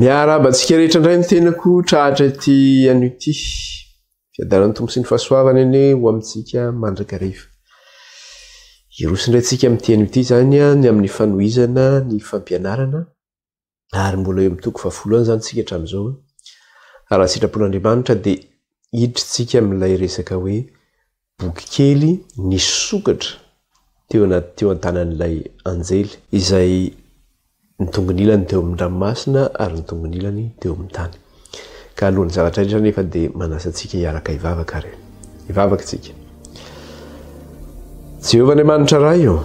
Miarahaba antsika rehetra indray ny tenako tratra ity anio ity. Fiadanan'ny Tompo sy ny fahasoavany anie ho amintsika mandrakariva. Hiroso indray tsika amin'ity anio ity izany ny amin'ny fanohizana ny fampianarana ary mbola eo amin'ny toko fahafolo any izany tsika hatramin'izao. Raha sitrapon'Andriamanitra dia hiditra tsika amin'ilay resaka hoe Boky kely nisokatra teo anaty teo an-tanan'ilay anjely, izay ny tongony ilany teo amin'ny ranomasina ary ny tongony ilany teo amin'ny tany. Ka alohan'ny zavatra rehetra anefa dia manasa antsika hiaraka hivavaka ary. Hivavaka isika. Jehovah Andriamanitra Ray ô,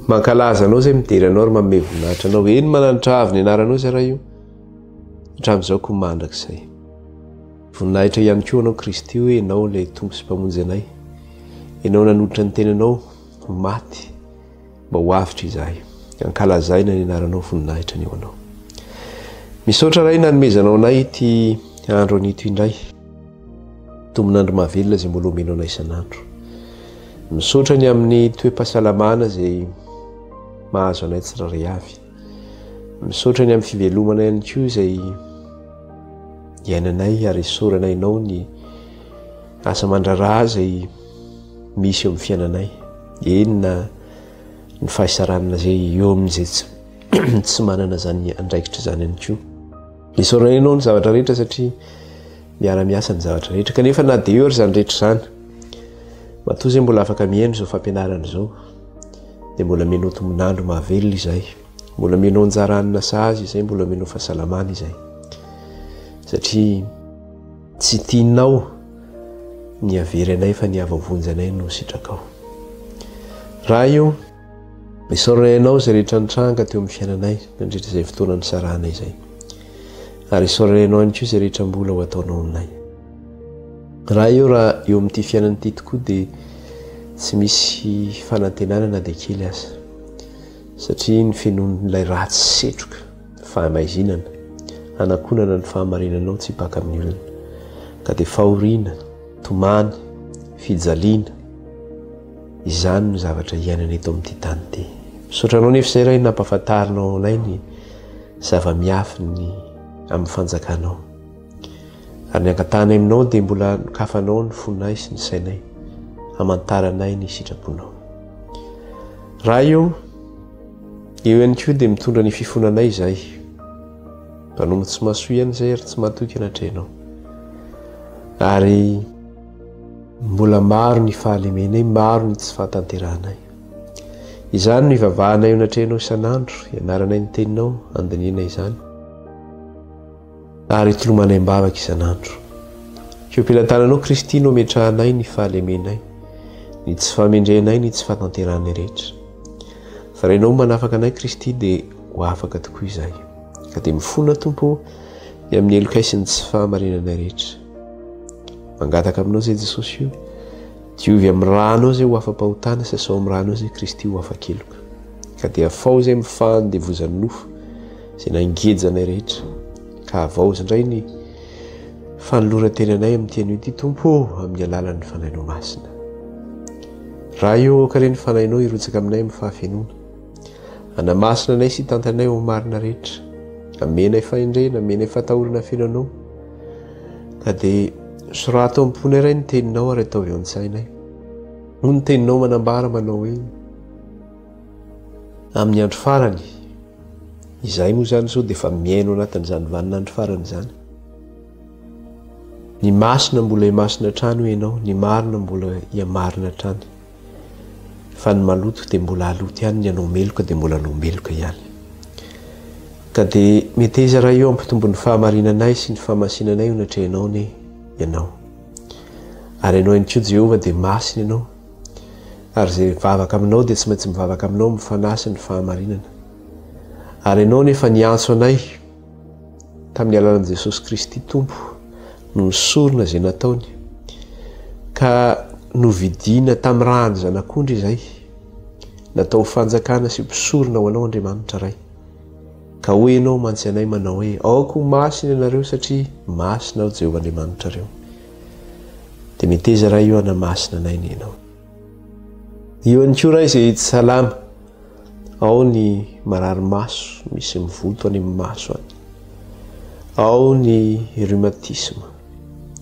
mankalaza Anao izay midera Anao ary manome voninahitra Anao. Eny mananitra avo ny anaranao izay Ray ô, hatramin'izao koa mandrakizay. Voninahitra ihany koa Anao Kristy hoe Ianao ilay Tompo sy Mpamonjy anay. Ianao nanolotra ny tenanao ho maty mba ho avotra izahay. Ankalazaina ny anaranao voninahitra ny ho Anao. Misaotra Ray nanomezanao anay ity andro anito indray. Tombon'andro mahavelona izay mbola omenao anay isan'andro. Misaotra ny amin'ny toe-pahasalamana izay mahazo anay tsirairay avy. Misaotra ny amin'ny fivelomana ihany koa izay iainanay ary isaorana Ianao ny asa aman-draharaha izay misy eo amin'ny fiainanay. Eny na ny fahasaranana izay eo amin'izay tsy tsy manana izany andraikitra izany ihany koa. Isaorana Ianao ny zavatra rehetra satria miara-miasa ny zavatra rehetra. Kanefa na dia eo ary izany rehetra izany, matoa izay mbola afaka mihaino izao fampianarana izao, dia mbola mihaino tombon'andro mahavelona izahay. Mbola omenao anjara hanina sahaza izay, mbola omenao fahasalamana izay. Satria tsy tianao ny havery anay fa ny hahavoavonjy anay no sitrakao. Ray o, isaoranay anao izay rehetra nitranga teo amin'ny fiainanay nandritra izay fotoana nisarahanay izay. Ary isaoranay anao ihany koa izay rehetra mbola ho ataonao aminay. Ray o, raha eo amin'ity fiainana ity tokoa dia tsy misy fanantenana na dia kely aza. Satria ny finoan'ilay ratsy setroka, fahamaizinana, hanakonana ny fahamarinanao tsy hipaka amin'ny olona. Ka dia fahoriana, tomany, fijaliana, izany no zavatra iainana eto amin'ity tany ity. Misaotra anao nefa izay Ray nampahafantarinao anay ny zava-miafiny amin'ny fanjakanao. Ary ny angatahanay aminao dia mbola nokafanao ny fonay sy ny sainay hamantaranay ny sitraponao. Ray o, eo ihany koa dia mitondra ny fifonanay izahay. Mpanompo tsy mahasoa ihany izay ary tsy mahatoky anatrehanao. Ary mbola maro ny fahalemenay, maro ny tsy fahatanterahanay. Izany no ivavahanay eo anatrehanao isan'andro, ianaranay ny teninao, andinihana izany. Ary tolomanay am-bavaka isan'andro. Eo am-pelatananao Kristy no ametrahanay ny fahalemenay, ny tsy fahamendrehanay, ny tsy fahatanterahanay rehetra. Fa raha Ianao manafaka anay Kristy dia ho afaka tokoa izahay. Ka dia mifona Tompo ô, ny amin'ny helokay sy ny tsy fahamarinanay rehetra. Mangataka aminao izay Jesosy o, diovy amin'ny rànao izay ho afa-pahotana, sasao amin'ny rànao izay Kristy ho afa-keloka. Ka dia afaho izay amin'ny fahandevozan'ny nofo, izay nangeja anay rehetra, ka havaozy indray ny fanoloran-tenanay amin'ity anio ity, Tompo ô, amin'ny alalan'ny Fanahinao Masina. Ray ô, aoka re ny Fanahinao hirotsaka aminay amin'ny fahafenoana. Hanamasina anay sy hitantana anay ho marina rehetra. Amenay fahendrena, amenay fatahorana feno Anao. Ka dia sorato am-ponay Ray ny teninao ary ataovy ao an-tsainay. Hoy ny teninao manambara manao hoe, Amin'ny andro farany, izahay moa izany izao dia efa miaina ao anatin'izany vaninandro farany izany. Ny masina mbola himasina hatrany hoy ianao, ny marina mbola hihamarina hatrany. Fa ny maloto dia mbola haloto ihany, ny hanao meloka dia mbola hanao meloka ihany. Ka dia meteza Ray eo hampitombo ny fahamarinanay sy ny fahamasinanay eo anatrehanao anie ianao. Ary ianao ihany koa Jehovah dia masina ianao. Ary izay mivavaka aminao dia tsy maintsy mivavaka aminao amin'ny fanahy sy ny fahamarinana. Ary ianao nefa niantso anay tamin'ny alalan'i Jesosy Kristy Tompo noho ny sorona izay nataony, ka novidiana tamin'ny ràn'ny Zanak'ondry izay, natao ho fanjakana sy mpisorona ho anao Andriamanitra Ray. Ka hoy ianao mantsy anay manao hoe, Aoka ho masina ianareo satria masina aho Jehovah Andriamanitrareo. Dia meteza Ray io hanamasina anay ny Ianao. Io ihany koa Ray izay tsy salama. Ao ny marary maso, misy mivonto any amin'ny maso any. Ao ny rhumatisme.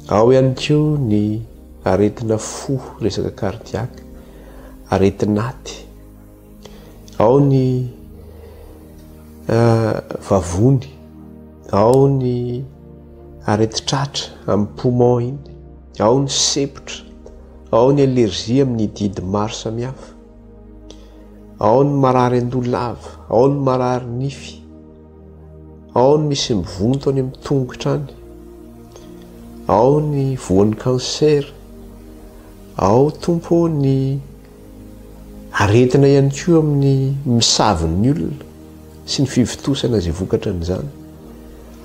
Ao ihany koa ny aretina fo, resaka cardiaque, aretin'aty. Ao ny vavony, ao ny aretin-tratra amin'ny poumon iny, ao ny sempotra, ao ny allergie amin'ny didy maro samihafa. Ao ny marary an-doha lava, ao ny marary nify, ao ny misy mivonto any amin'ny tongotra any, ao ny voan'ny cancer, ao Tompo ô ny aretina ihany koa amin'ny misavin'ny olona sy ny fivontosana izay vokatra an'izany.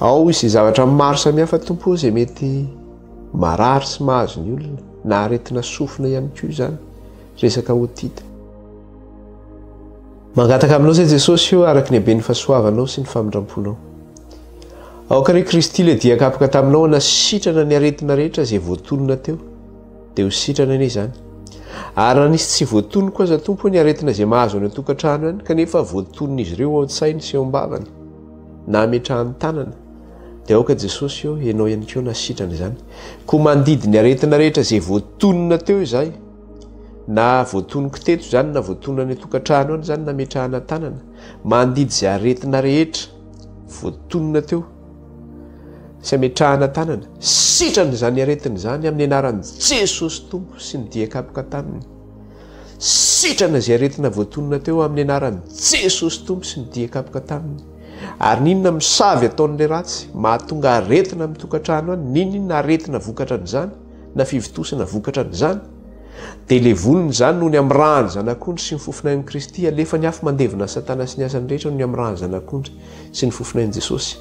Ao izay zavatra maro samihafa Tompo ô izay mety marary sy mahazo ny olona, na aretina sofina ihany koa izany. Resaka otite. Mangataka aminao izay Jesosy o araka ny haben'ny fahasoavanao sy ny famindramponao. Aoka re Kristy ilay dia kapoka taminao hanasitrana ny aretina rehetra izay voatonona teo. Dia ho sitrana anie izany. Ary raha nisy tsy voatonoko aza Tompo ny aretina izay mahazo any an-tokantrano any kanefa voatonon'izy ireo ao an-tsainy sy ao am-bavany na ametrahany tanana dia aoka Jesosy o ianao ihany koa nasitrana izany. Koa mandidy ny aretina rehetra izay voatonona teo izahay Na voatonoko teto izany na voatonona any an-tokantrano any izany nametrahana tanana, mandidy izay aretina rehetra voatonona teo sy ametrahana tanana, sitrana izany aretina izany amin'ny anaran'i Jesosy Tompo sy ny dia kapoka taminy. Sitrana izay aretina voatonona teo amin'ny anaran'i Jesosy Tompo sy ny dia kapoka taminy. Ary n'inona misavy ataon'ilay ratsy, mahatonga aretina amin'ny tokantrano any, n'inona aretina vokatra an'izany, na fivontosana vokatra an'izany, dia levonina izany noho ny amin'ny ràn'ny Zanak'ondry sy ny fofonain'i Kristy, alefa ny afo mandevona an'i Satana sy ny asany rehetra noho ny amin'ny ràn'ny Zanak'ondry sy ny fofonain'i Jesosy.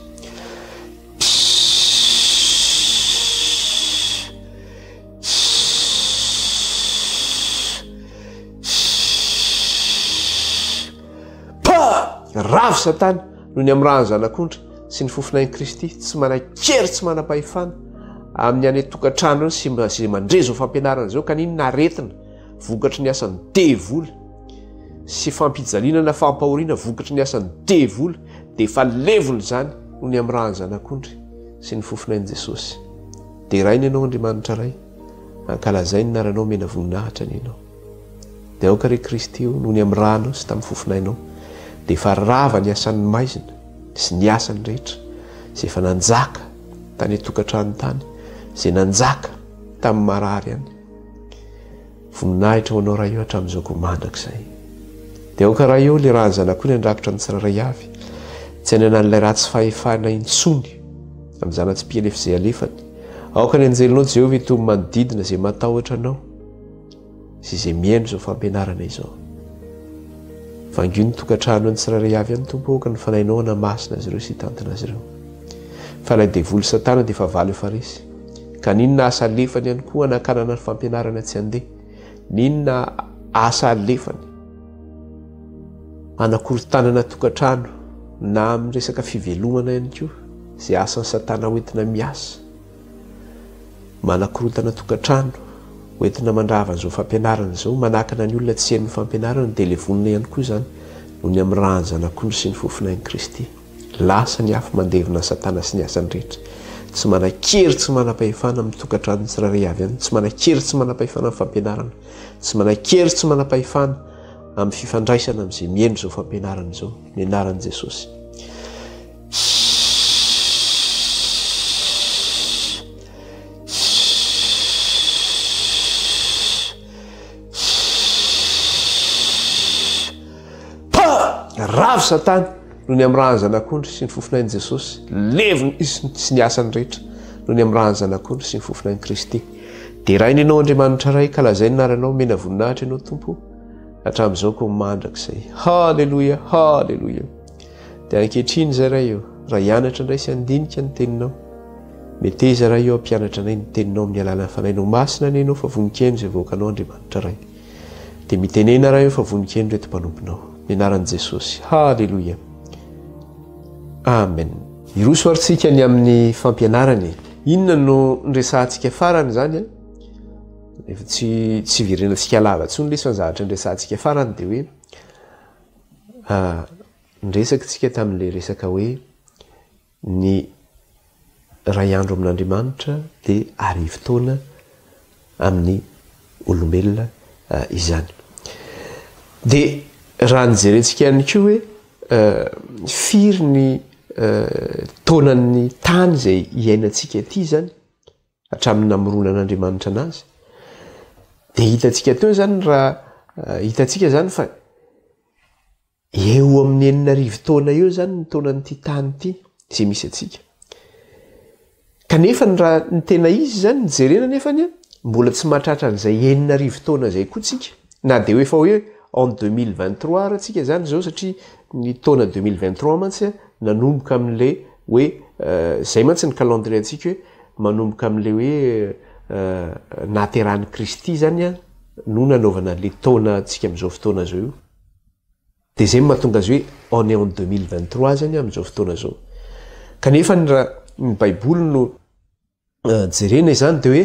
Pa! Ravo Satana noho ny amin'ny ràn'ny Zanak'ondry sy ny fofonain'i Kristy, tsy manan-kery tsy manam-pahefana amin'ny any an-tokantrano any sy izay mandre izao fampianarana izao ka n'inona aretina vokatry ny asan'ny devoly sy fampijaliana na fampahoriana vokatry ny asan'ny devoly dia efa levona izany noho ny amin'ny ràn'ny Zanak'ondry sy ny fofonain'i Jesosy. Deraina ianao Andriamanitra Ray, ankalazaina ny anaranao, omena voninahitra anie ianao. Dia aoka re Kristy o, noho ny amin'ny rànao sy tamin'ny fofonainao, dia efa rava ny asan'ny maizina sy ny asany rehetra, izay efa nanjaka tany an-tokantrano tany, izay nanjaka tamin'ny marary any. Voninahitra ho anao Ray o hatramin'izao koa mandrakizay. Dia aoka Ray o, ilay ràn'ny Zanak'ondry handrakotra ny tsirairay avy, tsy hananan'ilay ratsy fahefana intsony amin'ny zana-tsipìa izay alefany. Aoka ny anjelinao Jehovah hitoby manodidina izay matahotra anao. sy izay mihaino izao fampianarana izao. Vangio ny tokantrano ny tsirairay avy any Tompo aoka ny fanahinao hanamasina azy ireo sy hitantana azy ireo. Fa ilay devoly satana dia fahavalo efa resy. Ka n'inona asa alefany ihany koa hanakanana ny fampianarana tsy handeha. N'inona asa alefany hanakorontanana tokantrano na amin'ny resaka fivelomana ihany koa izay asan'i satana hoentina miasa. Manakorontana tokantrano, hoentina mandrava an'izao fampianarana izao, manakana ny olona tsy hihaino ny fampianarana, dia levonina ihany koa izany noho ny amin'ny ràn'ny Zanak'ondry sy ny fofonain'i Kristy. Lasa ny afo mandevona an'i Satana sy ny asany rehetra. Tsy manan-kery tsy manam-pahefana amin'ny tokantranon'ny tsirairay avy any, tsy manan-kery tsy manam-pahefana amin'ny fampianarana, tsy manan-kery tsy manam-pahefana amin'ny fifandraisana amin'izay mihaino izao fampianarana izao, ny anaran'i Jesosy. Ravo Satana noho ny amin'ny ràn'ny Zanak'ondry sy ny fofonain'i Jesosy. Levona izy sy ny asany rehetra noho ny amin'ny ràn'ny Zanak'ondry sy ny fofonain'i Kristy. Deraina ianao Andriamanitra Ray ka lazaina ny anaranao, omena voninahitra ianao Tompo hatramin'izao koa mandrakizay. Haleloia, haleloia. Dia ankehitriny izay Ray ô, raha hianatra indray sy handinika ny Teninao, meteza Ray ô hampianatra anay ny Teninao amin'ny alalan'ny Fanahinao Masina anie Ianao fa vonon-keno izay vahoakanao Andriamanitra Ray. Dia mitenena Ray ô fa vonon-keno ireto mpanomponao. Ny anaran'i Jesosy. Haleloia. Amen. Hiroso ary tsika ny amin'ny fampianarana e. Inona no niresahantsika farany izany an? Efa tsy tsy hiverenantsika lava intsony lesy fa ny zavatra niresahantsika farany dia hoe. Niresaka isika tamin'ilay resaka hoe ny iray andro amin'Andriamanitra dia arivo taona amin'ny olombelona izany. Dia raha ny jerentsika ihany koa hoe firy ny taonan'ny tany izay iainantsika aty izany hatramin'ny namoronan'Andriamanitra anazy dia hitantsika teo izany raha hitantsika izany fa Eo amin'ny 6000 taona eo izany ny taonan'ity tany ity izay misy antsika. Kanefa ny raha ny tena izy izany ny jerena nefany a, mbola tsy mahatratra an'izay 6000 taona izay koa tsika. Na dia efa hoe en 2023 ara tsika izany izao satria ny taona 2023 mantsy a, nanomboka amin'ilay hoe izay mantsy ny calendrier antsika hoe manomboka amin'ilay hoe nahaterahan'i Kristy izany a no nanaovana an'ilay taona antsika amin'izao fotoana izao io. Dia izay no mahatonga azy hoe on est en 2023 zany amin'izao fotoana izao. Kanefa ny raha ny Baiboly no jerena izany dia hoe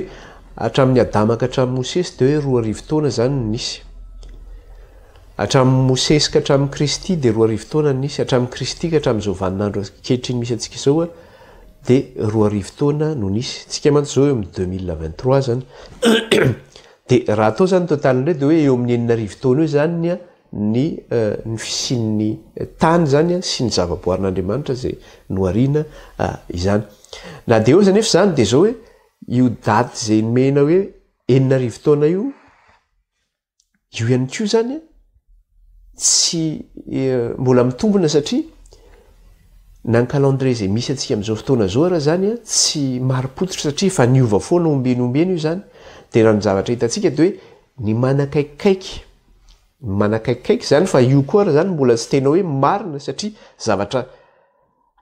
hatramin'ny Adama ka hatramin'ny Mosesy dia hoe 2000 taona izany no nisy. Hatramin'ny Mosesy ka hatramin'i Kristy dia 2000 taona no nisy. Hatramin'i Kristy ka hatramin'izao vaninandro ankehitriny misy antsika izao dia 2000 taona no nisy. Tsika mantsy izao eo amin'ny 2023 zany. Dia raha atao izany total indray dia hoe eo amin'ny 6000 taona eo izany ny ny ny fisian'ny tany izany sy ny zavaboarin'Andriamanitra izay nohariana izany. Na dia eo aza anefa izany dia izao hoe io daty izay nomena hoe 6000 taona io, io ihany koa izany tsy mbola mitombina satria na ny calendrier izay misy antsika amin'izao fotoana izao ara izany tsy marim-pototra satria efa niova foana ombieny ombieny io izany. Dia raha ny zavatra hitantsika dia hoe ny manakaikikaiky, ny manakaikikaiky izany fa io koa ara izany mbola tsy tena hoe marina satria zavatra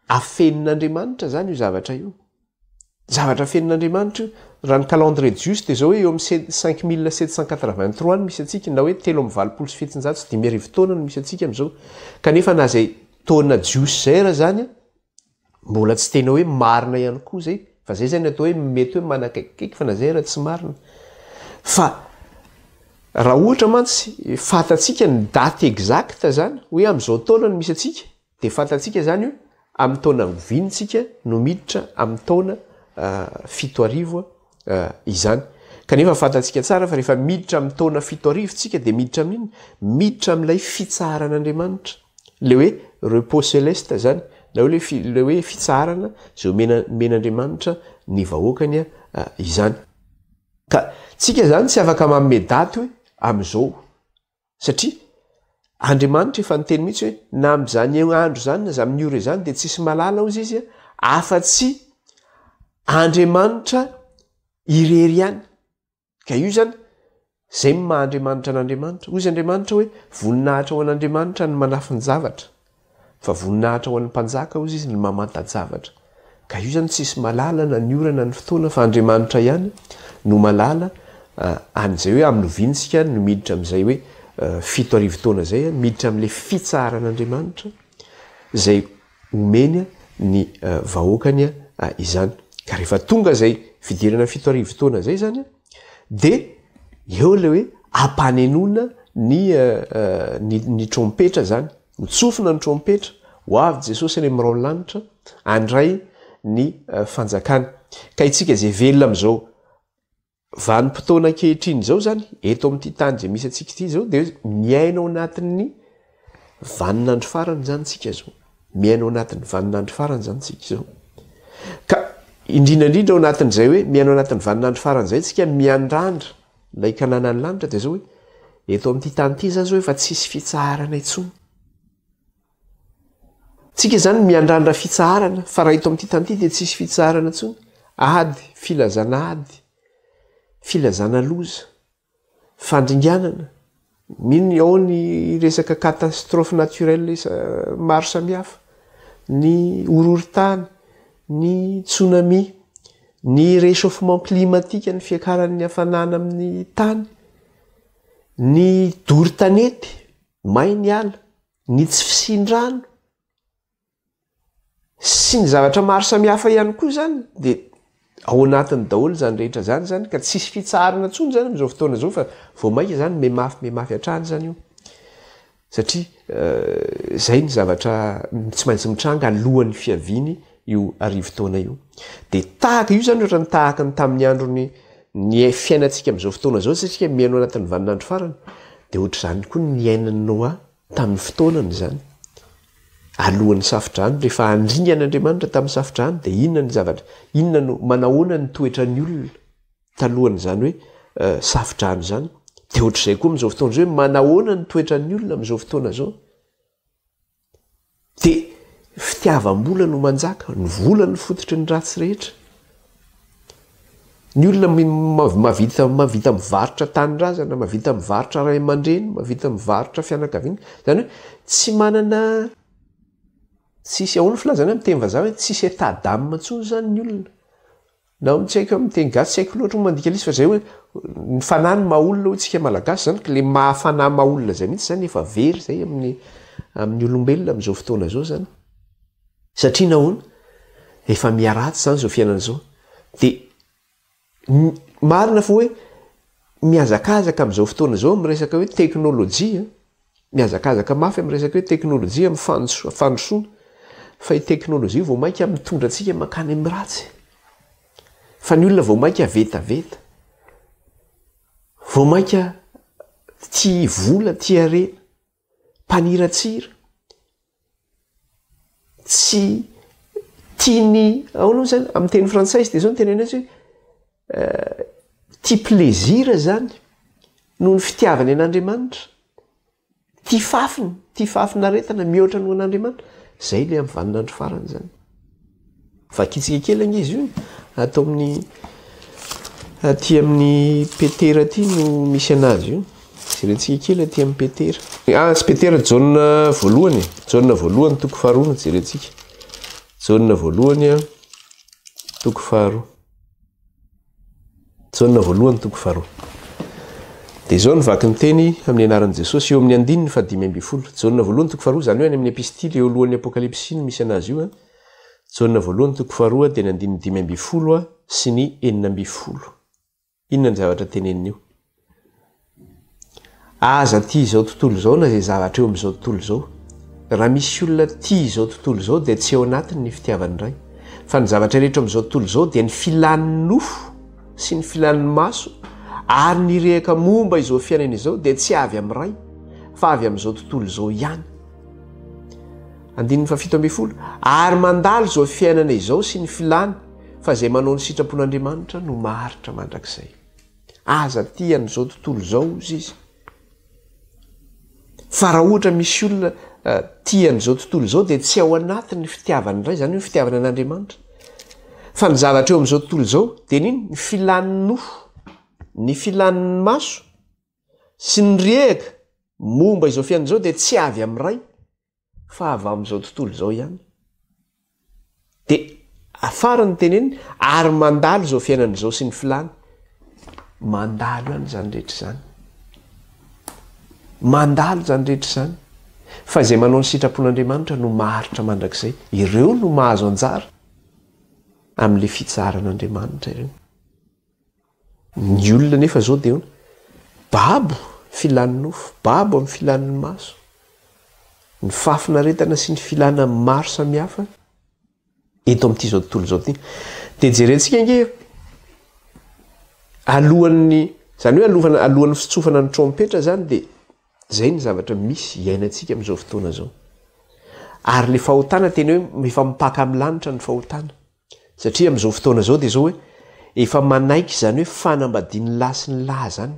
afenin'Andriamanitra izany io zavatra io. Zavatra afenin'Andriamanitra io. Raha ny calendrier jiosy dia izao hoe eo amin'ny 5783 no misy antsika na hoe 5783 taona no misy antsika amin'izao. Kanefa na izay taona jiosy izay ara izany mbola tsy tena hoe marina ihany koa izay. Fa izay izany atao hoe mety hoe manakaikikaiky fa na izay ara tsy marina. Fa raha ohatra mantsy fantatsika ny daty exacte izany hoe amin'izao taona no misy antsika Dia fantatsika izany hoe amin'ny taona oviana isika no miditra amin'ny taona 7000 izany. Kanefa fantatsika tsara fa rehefa miditra amin'ny taona 7000 isika dia miditra amin'inona? Miditra amin'ilay fitsaharan'Andriamanitra. Ilay hoe repos céleste izany, na hoe ilay hoe fitsaharana izay omen'Andriamanitra ny vahoakany izany. Ka tsika izany tsy afaka manome daty hoe amin'izao. Satria Andriamanitra efa niteny mihitsy hoe na amin'izany andro izany na amin'ny ora izany dia tsisy mahalala hozy izy afa-tsy Andriamanitra irery ihany. Ka io izany, izay no maha Andriamanitra an'Andriamanitra. Hozy Andriamanitra hoe voninahitra ho an'Andriamanitra ny manafin-javatra. Fa voninahitra ho an'ny mpanjaka hozy izy ny mamanta-javatra. Ka io zany tsisy malala na ny ora na ny fotoana fa Andriamanitra ihany no malala an'izay hoe amin'ny oviana isika no miditra amin'izay hoe 7000 taona izay, miditra amin'ilay fitsaharan'Andriamanitra izay omeny ny vahoakany izany. Ka rehefa tonga izay fidirana 7000 taona izay zany dia eo ilay hoe ampanenoana ny ny trompetra zany. Ho tsofina ny trompetra, ho avy Jesosy any amin'ny rahon'ny lanitra handray ny fanjakany. Ka itsika izay velona amin'izao vanim-potoana ankehitriny izao izany, eto amin'ity tany izay misy antsika ity izao, dia miaina ao anatin'ny vaninandro farany izany tsika izao. Miaina ao anatin'ny vaninandro farany izany tsika izao. Ka indrindra indrindra ao anatin'izay hoe miaina ao anatin'ny vaninandro farany izay tsika miandrandra Ilay Kananan'ny lanitra dia izao hoe, eto amin'ity tany ity izany izao efa tsisy fitsaharana intsony. Tsika izany miandrandra fitsaharana, fa raha eto amin'ity tany ity dia tsisy fitsaharana intsony. Ady, filazana ady, filazana loza, fandringanana, Mino ao ny resaka catastrophe naturelle maro samihafa, ny horohorontany, ny tsunami, ny réchauffement climatique, ny fiakaran'ny hafanana amin'ny tany, ny doro tanety, may ny ala, ny tsy fisian-drano. Sy ny zavatra maro samihafa ihany koa izany dia ao anatiny daholo izany rehetra izany izany ka tsisy fitsaharana intsony izany amin'izao fotoana izao fa vao mainka izany mihamafy mihamafy hatrany izany io. Satria izay ny zavatra tsy maintsy mitranga alohan'ny fiaviany io arivotaona io. Dia tahaka io izany ohatran'ny tahaka ny tamin'ny andron'ny ny fiainantsika amin'izao fotoana izao satria miaina ao anatin'ny vaninandro farany dia ohatr'izany koa ny niainan'i Noa tamin'ny fotoanany izany. Alohan'ny safodrano, rehefa handringana Andriamanitra tamin'ny safodrano dia inona ny zavatra, inona no, manahoana ny toetran'ny olona talohan'izany hoe safodrano izany. Dia ohatr'izay koa amin'izao fotoana izao hoe manahoana ny toetran'ny olona amin'izao fotoana izao. Dia fitiavam-bola no manjaka, ny vola no fototry ny ratsy rehetra. Ny olona mahavita mahavita mivarotra tanindrazana, mahavita mivarotra ray aman-dreny, mahavita mivarotra fianakaviana. Izany hoe tsy manana, tsisy, ahoana ny filazana amin'ny teny vazaha hoe tsisy état d'âme intsony izany ny olona. Na tsy haiko amin'ny teny gasy tsy haiko loatra moa mandika ilay izy fa zay hoe ny fanahy no maha olona hoy tsika malagasy zany ka le maha fanahy maha olona zay mihitsy zany efa very zay amin'ny amin'ny olombelona amin'izao fotoana izao zany. Satria nahoana? Efa miharatsy zany izao fiainana izao. De marina fa hoe mihazakazaka amin'izao fotoana izao amin'ny resaka hoe teknolojia Mihazakazaka mafy amin'ny resaka hoe teknolojia amin'ny fandrosoana, fa io teknolojia io vao mainka mitondra antsika mankany amin'ny ratsy. Fa ny olona vao mainka vetaveta, vao mainka tia vola, tia harena, mpaniratsira. Tsy tia ny, ahoana moa izany, amin'ny teny frantsay izy dia izao no teneniny azy hoe tia plaisir izany noho ny fitiavany an'Andriamanitra. Tia fafiny, tia fahafinaretana mihoatra noho an'Andriamanitra. Izay ilay amin'ny vaninandro farany izany. Vakintsika kely ange izy io e. Ato amin'ny aty amin'ny Petera aty no misy anazy io. Jerentsika kely aty amin'ny Petera. Ah, tsy Petera, Jaona voalohany e. Jaona voalohany toko faharoa no jerentsika. Jaona voalohany toko faharoa. Jaona voalohany toko faharoa. Dia izao ny vaky ny teny amin'ny anaran'i Jesosy eo amin'ny andininy fahadimy ambin'ny folo. Jaona voalohany toko faharoa, izany hoe any amin'ny epistily eo alohan'ny Apokalypsy no misy anazy io. Jaona voalohany toko faharoa dia ny andininy 15 sy ny 16. Inona ny zavatra tenenin'io? Aza tia izao tontolo izao na izay zavatra eo amin'izao tontolo izao. Raha misy olona tia izao tontolo izao dia tsy ao anatiny ny fitiavan'ny Ray. Fa ny zavatra rehetra amin'izao tontolo izao dia ny filan'ny nofo sy ny filan'ny maso ary ny rehaka momba izao fiainana izao dia tsy avy amin'ny Ray fa avy amin'izao tontolo izao ihany. Andininy faha-17, Ary mandalo izao fiainana izao sy ny filany fa izay manao ny sitrapon'Andriamanitra no maharitra mandrakizay. Aza tia an'izao tontolo izao hozy izy. Fa raha ohatra misy olona tia an'izao tontolo izao dia tsy ao anatin'ny fitiavan'ny Ray, izany hoe ny fitiavana an'Andriamanitra. Fa ny zavatra eo amin'izao tontolo izao dia n'inona? Ny filan'ny nofo, ny filan'ny maso sy ny rehaka momba izao fiainana izao dia tsy avy amin'ny Ray fa avy amin'izao tontolo izao ihany. Dia afara ny teneniny ary mandalo izao fiainana izao sy ny filany. Mandalo ihany izany rehetra izany. Mandalo izany rehetra izany. Fa izay manao ny sitrapon'Andriamanitra no maharitra mandrakizay. Ireo no mahazo anjara amin'ilay fitsaharan'Andriamanitra ireo. Ny olona anefa izao dia ahoana? Babo filan'ny nofo, babo amin'ny filan'ny maso. Ny fahafinaretana sy ny filana maro samihafa eto amin'ity izao tontolo izao ity. Dia jerentsika ange alohan'ny, izany hoe alohana, alohan'ny fitsofana ny trompetra izany dia izay ny zavatra misy iainantsika amin'izao fotoana izao. Ary ilay fahotana tena hoe efa mipaka amin'ny lanitra ny fahotana. Satria amin'izao fotoana izao dia izao hoe efa manaiky izany hoe fanambadian'ny lahy sy ny lahy izany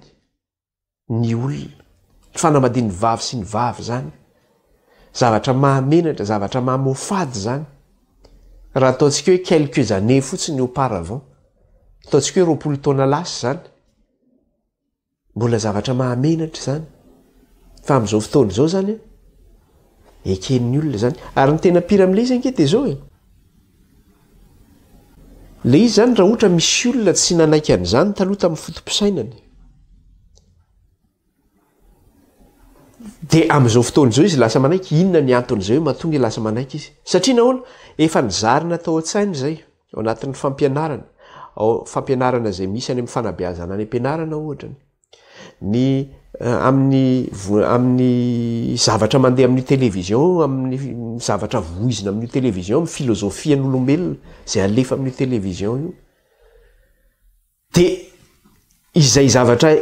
ny olona. Ny fanambadian'ny vavy sy ny vavy izany. Zavatra mahamenatra, zavatra mamoafady izany. Raha ataontsika hoe quelques années fotsiny auparavant, ataontsika hoe 20 taona lasa izany, Mbola zavatra mahamenatra izany. Fa amin'izao fotoana izao izany an, eken'ny olona izany. Ary ny tena pire amin'ilay izy ange dia izao e. Ilay izy izany raha ohatra misy olona tsy nanaiky an'izany taloha tamin'ny foto-pisainany, dia amin'izao fotoana izao izy lasa manaiky, inona ny anton'izay hoe mahatonga lasa manaiky izy? Satria nahoana? Efa nizarina tao an-tsainy izay. Ao anatin'ny fampianarana, ao fampianarana izay misy any amin'ny fanabeazana any am-pianarana ohatra, ny Amin'ny amin'ny zavatra mandeha amin'ny télévision, amin'ny zavatra voizina amin'io télévision, amin'ny filozofian'olombelona izay alefa amin'io télévision io. Dia izay zavatra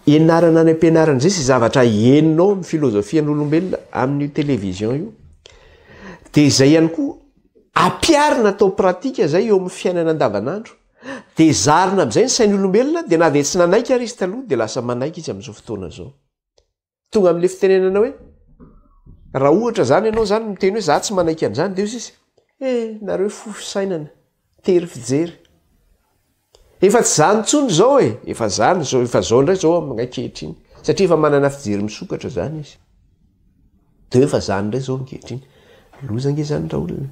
ianarana any am-pianarana izay sy zavatra henonao amin'ny filozofian'olombelona amin'io télévision io. Dia izay ihany koa ampiharina atao pratika izay eo amin'ny fiainana andavanandro. Dia zarina amin'izay ny sain'ny olombelona, dia na dia tsy nanaiky ary izy taloha, dia lasa manaiky izy amin'izao fotoana izao. Tonga amin'ilay fitenenana hoe, raha ohatra izany ianao izany miteny hoe za tsy manaiky an'izany, dia hoy izy, eh, nareo fo fisainana, tery fijery. Efa tsy izany intsony izao e, efa izany izao, efa izao indray izao amin'ny ankehitriny. Satria efa manana fijery misokatra izany izy. Dia hoe efa izany indray izao ankehitriny. Loza ange izany raolona.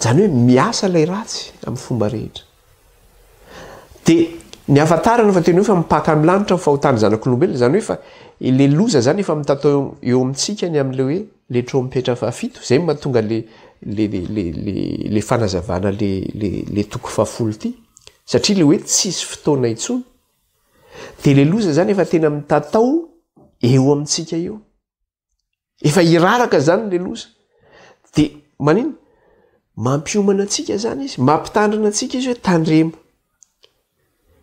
Izany hoe miasa ilay ratsy amin'ny fomba rehetra. Dia ny ahafantarana fa tena hoe efa mipaka amin'ny lanitra ny fahotan'ny zanak'olombelona, izany hoe efa ilay loza izany efa mitatao eo amintsika ny amin'ilay hoe ilay trompetra fahafito, izay no mahatonga le le le le le le fanazavana le le le toko fahafolo ity, satria ilay hoe tsisy fotoana intsony, dia ilay loza izany efa tena mitatao eo amintsika eo. Efa hiraraka zany le loza. De manino? Mampiomana antsika zany izy, mampitandrina antsika izy hoe tandremo.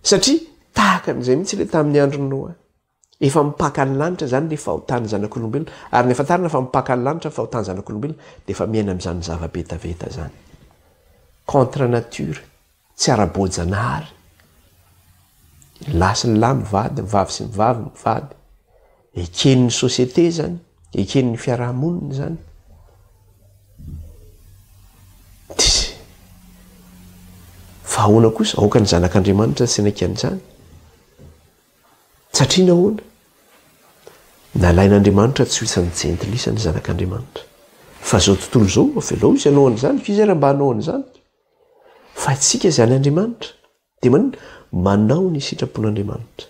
Satria tahaka an'izay mihitsy le tamin'ny andron'i Noa. Efa mipaka ny lanitra zany le fahotan'ny zanak'olombelona. Ary ny afantarana fa mipaka ny lanitra ny fahotan'ny zanak'olombelona de efa miaina amin'izany zava-betaveta zany. Contre nature. Tsy ara-boajanahary. Ny lahy sy ny lahy mivady, ny vavy sy ny vavy mivady. Eken'ny société izany, eken'ny fiaraha-monina izany. Tys. Fa ahoana kosa? Aoka ny zanak'Andriamanitra tsy hanaiky an'izany. Satria nahoana? Nalain'Andriamanitra tsy ho isan'ny jentilisa ny zanak'Andriamanitra. Fa izao tontolo izao, avelao izy hanao an'izany, f'izy ary mba hanao an'izany. Fa isika izay any Andriamanitra dia maninona? Manao ny sitrapon'Andriamanitra.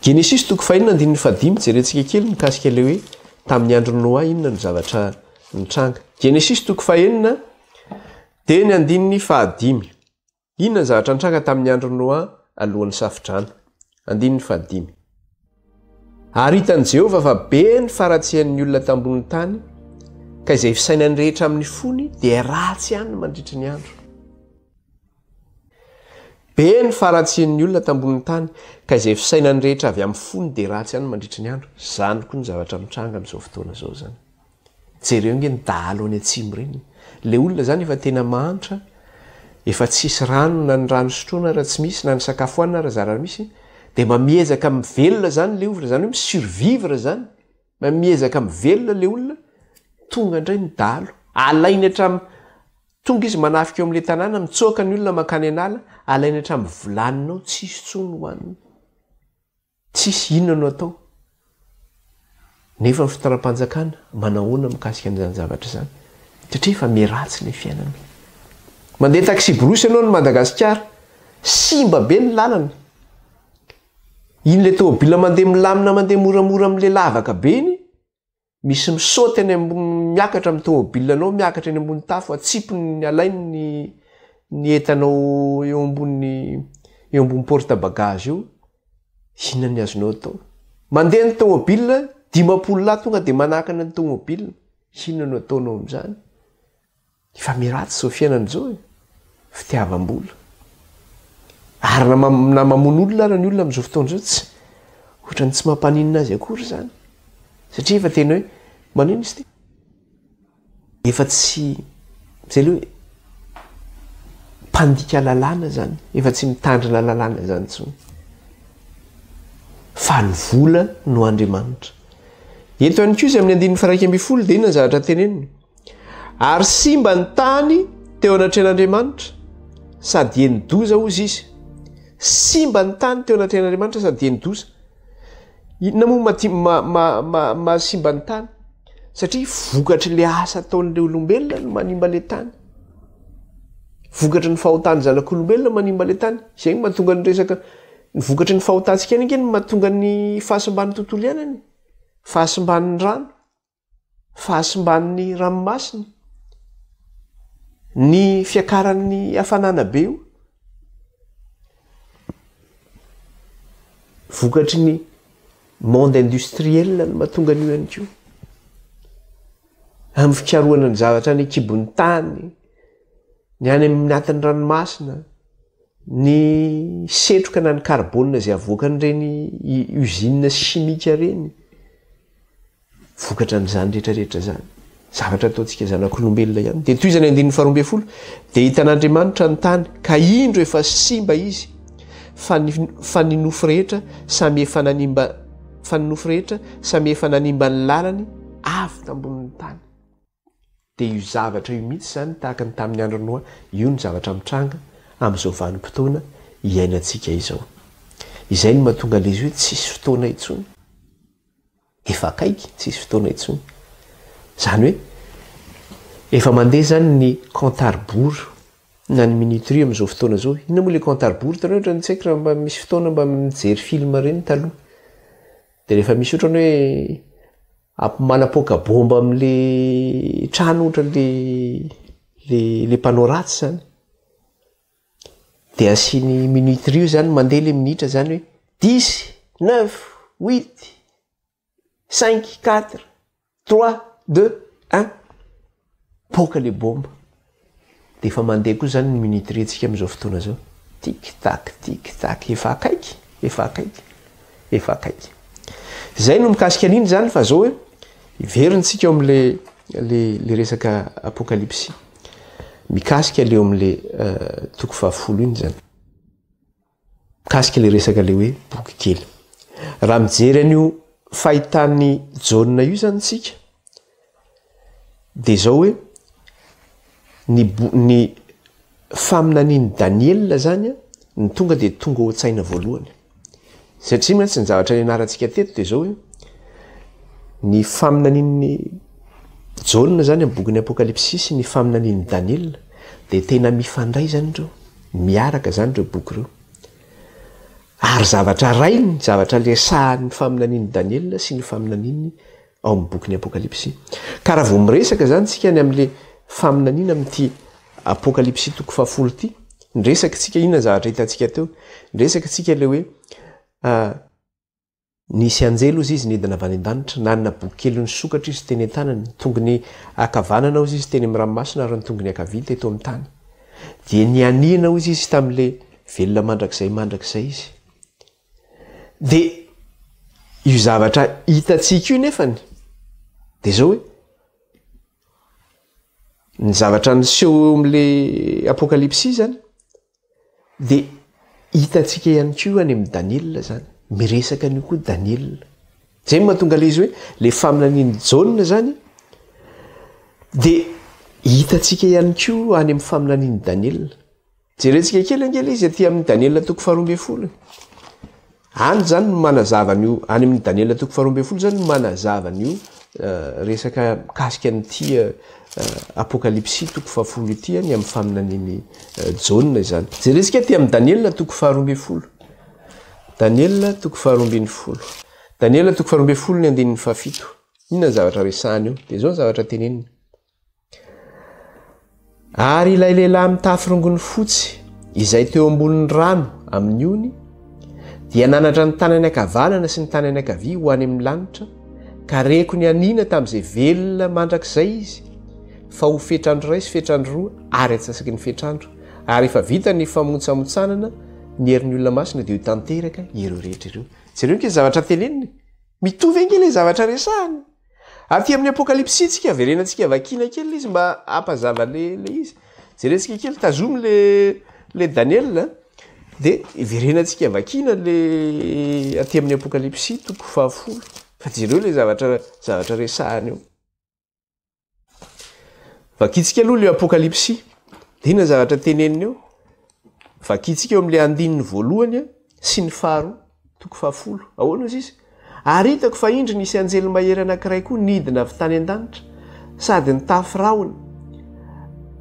Genesisy toko fahenina andininy fahadimy, jerentsika kely mikasika ilay hoe tamin'ny andron'i Noa inona no zavatra nitranga. Genesisy toko fahenina dia ny andininy fahadimy. Inona ny zavatra nitranga tamin'ny andron'i Noa alohan'ny Safodrano? Andininy fahadimy. Ary hitan'i Jehovah fa be ny faharatsian'ny olona tambonin'ny tany, ka izay fisainany rehetra amin'ny fony dia ratsy ihany mandritry ny andro. Be ny faharatsian'ny olona tambonin'ny tany, ka izay fisainany rehetra avy amin'ny fony dia ratsy ihany mandritry ny andro. Izany koa ny zavatra mitranga amin'izao fotoana izao izany. Jereo ange ny dahalo any atsimo ireny. Le olona zany efa tena mahantra, efa tsisy rano na ny rano sotroina ara tsy misy na ny sakafo hohanina ara zara misy, de mba miezaka mivelona zany le olona, zany hoe mi-survivre zany, mba miezaka mivelona le olona, tonga indray ny dahalo, alainy hatramin'ny, tonga izy manafika eo amin'le tanàna, mitsoaka ny olona mankany an'ala, alainy hatramin'ny vilaniny ao, tsisy intsony hohanina. Tsisy inona no atao. Nefa ny fitondram-panjakana manahoana mikasika an'izany zavatra izany? Satria efa miharatsy ilay fiainana. Mandeha taxi-brousse ianao any Madagasikara, simba be ny lalana. Iny ilay tômôbila mandeha milamina mandeha moramora amin'ilay lavaka be iny, Misy misaoty any ambony miakatra amin'ny tomobile anao miakatra eny ambony tafo atsipiny alainy ny ny entanao eo ambony eo ambony porte bagage eo inona ny azonao atao mandeha ny tomobile 50 lahy tonga de manakana ny tomobile inona no ataonao amin'izany Efa miratsy zao fiainana zao e! Fitiavam-bola. Ary na na mamono olona ara ny olona amin'izao fotoana izao tsy ohatran'ny tsy mampaninona azy akory izany. Satria efa tena hoe manino izy ity? Efa tsy zay le hoe mpandika lalàna zany, efa tsy mitandrina lalàna zany intsony. Fa ny vola no Andriamanitra. Eto ihany koa izy amin'ny andininy faha 11 dia inona ny zavatra teneniny? Ary simba ny tany teo anatrehan'Andriamanitra, sady heni-doza hozy izy. Simba ny tany teo anatrehan'Andriamanitra sady heni-doza. Inona moa mati, ma, ma, ma, mahasimba ny tany? Satria vokatry le asa ataon'le olombelona no manimba le tany. Vokatry ny fahotan'ny zanak'olombelona manimba le tany. Izay no mahatonga ny resaka, ny vokatry ny fahotantsika ihany ange no mahatonga ny fahasimban'ny tontolo iainana e. Fahasimban'ny rano. Fahasimban'ny ranomasina, ny fiakaran'ny hafanana be io. Vokatry ny monde industriel no mahatonga an'io ihany koa. Amin'ny fikarohana ny zavatra any an-kibon'ny tany, ny any amin'ny anatin'ny ranomasina, ny setroka na ny carbone izay avoakan'ireny usine chimique ireny. Vokatra an'izany rehetra rehetra izany. Zavatra ataontsika zanak'olombelona ihany. Dia tohizany andininy faharoa ambin'ny folo, dia hitan'Andriamanitra ny tany, ka indro efa simba izy, fa ny, fa ny nofo rehetra samy efa nanimba, fa ny nofo rehetra samy efa nanimba ny lalany avy tambonin'ny tany. Dia io zavatra io mihitsy izany, tahaka ny tamin'ny andron'i Noa, io no zavatra mitranga amin'izao vanim-potoana iainantsika izao. Izay no mahatonga an'ilay izy hoe tsisy fotoana intsony. Efa akaiky, tsisy fotoana intsony. Izany hoe efa mandeha izany ny compte à rebours na ny minuterie amin'izao fotoana izao. Inona moa ilay compte à rebours? Hitanareo ohatran'ny tsy haiko raha mba misy fotoana mba mijery film ireny taloha. Dia rehefa misy ohatran'ny hoe amp- manapoaka bomba amin'le trano ohatra le le le mpanao ratsy izany. Dia asiany minuterie io izany, mandeha ilay minitra izany hoe dix, neuf, huit, cinq, quatre, trois, deux, un, poaka le bomba. Dia efa mandeha koa izany ny minuterie-ntsika amin'izao fotoana izao. Tic tac, tic tac, efa akaiky, efa akaiky, efa akaiky. Izay no mikasika an'iny izany fa izao hoe hiverintsika eo amin'le le le resaka apokalypsy. Mikasika le eo amin'le toko fahafolo iny izany. Mikasika le resaka le hoe boky kely. Raha mijery an'io fahitan'i Jaona io izany tsika, dia izao hoe ny bo-, ny faminanian'i Daniela izany no tonga dia tonga ao an-tsaina voalohany. Satria mantsy ny zavatra nianarantsika teto dia izao hoe ny faminanian'i Jaona izany amin'ny bokin'ny Apokalypsy sy ny faminanian'i Daniela dia tena mifandray izany ireo, miaraka izany ireo boky ireo. Ary zavatra rainy, zavatra resahan'ny faminanian'i Daniela sy ny faminaniany ao amin'ny bokin'ny Apokalypsy. Ka raha vao miresaka izany tsika ny amin'ilay faminaniana amin'ity Apokalypsy toko fahafolo ity, niresaka tsika inona ny zavatra hitantsika teo? Niresaka tsika ilay hoe nisy anjely hozy izy nidina avy any an-danitra, nanana boky kely nisokatra izy teny an-tanany, ny tongony ankavanana hozy izy teny amin'ny ranomasina ary ny tongony ankavia teto amin'ny tany. Dia nianiana hozy izy tamin'ilay velona mandrakizay mandrakizay izy. Dia io zavatra hitantsika io nefany dia zao hoe ny zavatra niseho eo amin'le apokalypsy zany dia hitantsika ihany koa any amin'i Daniela zany, miresaka an'io koa Daniela. Zay no mahatonga le izy hoe le faminanian'i Jaona zany dia hitantsika ihany koa any amin'ny faminanian'i Daniela. Jerentsika kely ange ilay izy aty amin'ny Daniela toko faharoa ambin'ny folo e. Any izany no manazava an'io, any amin'ny Daniela toko faharoa ambin'ny folo izany no manazava an'io eh, resaka mikasika an'ity eh, eh, Apokalypsy toko fahafolo ity ny amin'ny faminanian'i Jaona izany. Jerentsika aty amin'ny Daniela toko faharoa ambin'ny folo. Daniela toko faharoa ambin'ny folo. Daniela toko faharoa ambin'ny folo ny andininy fahafito. Inona ny zavatra resahany eo? Dia izao ny zavatra teneniny. Ary ilay lehilahy mitafy rongony fotsy, izay teo ambonin'ny rano amin'ny ony, dia nanatra ny tanany ankavanana sy ny tanany ankavia ho any amin'ny lanitra, ka reko nianiana tamin'izay velona mandrakizay izy, fa ho fetr'andro iray sy fetr'andro roa ary antsasaky ny fetr'andro, ary efa vita ny famontsamontsanana ny herin'ny olona masina, dia ho tanteraka ireo rehetra ireo. Jereo ange ny zavatra teneniny, mitovy ange ilay zavatra resahany. Aty amin'ny Apokalypsy tsika, averenantsika vakiana kely ilay izy mba hampazava le le izy. Jerentsika kely, tazomy le le Daniel a, de iverenantsika vakiana le aty amin'ny Apokalypsy toko fahafolo, fa jereo le zavatra zavatra resahany eo. Vakintsika aloha le Apokalypsy, de inona zavatra teneniny eo? Vakintsika eo amin'le andininy voalohany sy ny faharoa, toko fahafolo. Ahoana ozy izy? Ary hitako fa indro nisy anjely mahery anankiray koa nidina avy tany an-danitra, sady nitafy rahona.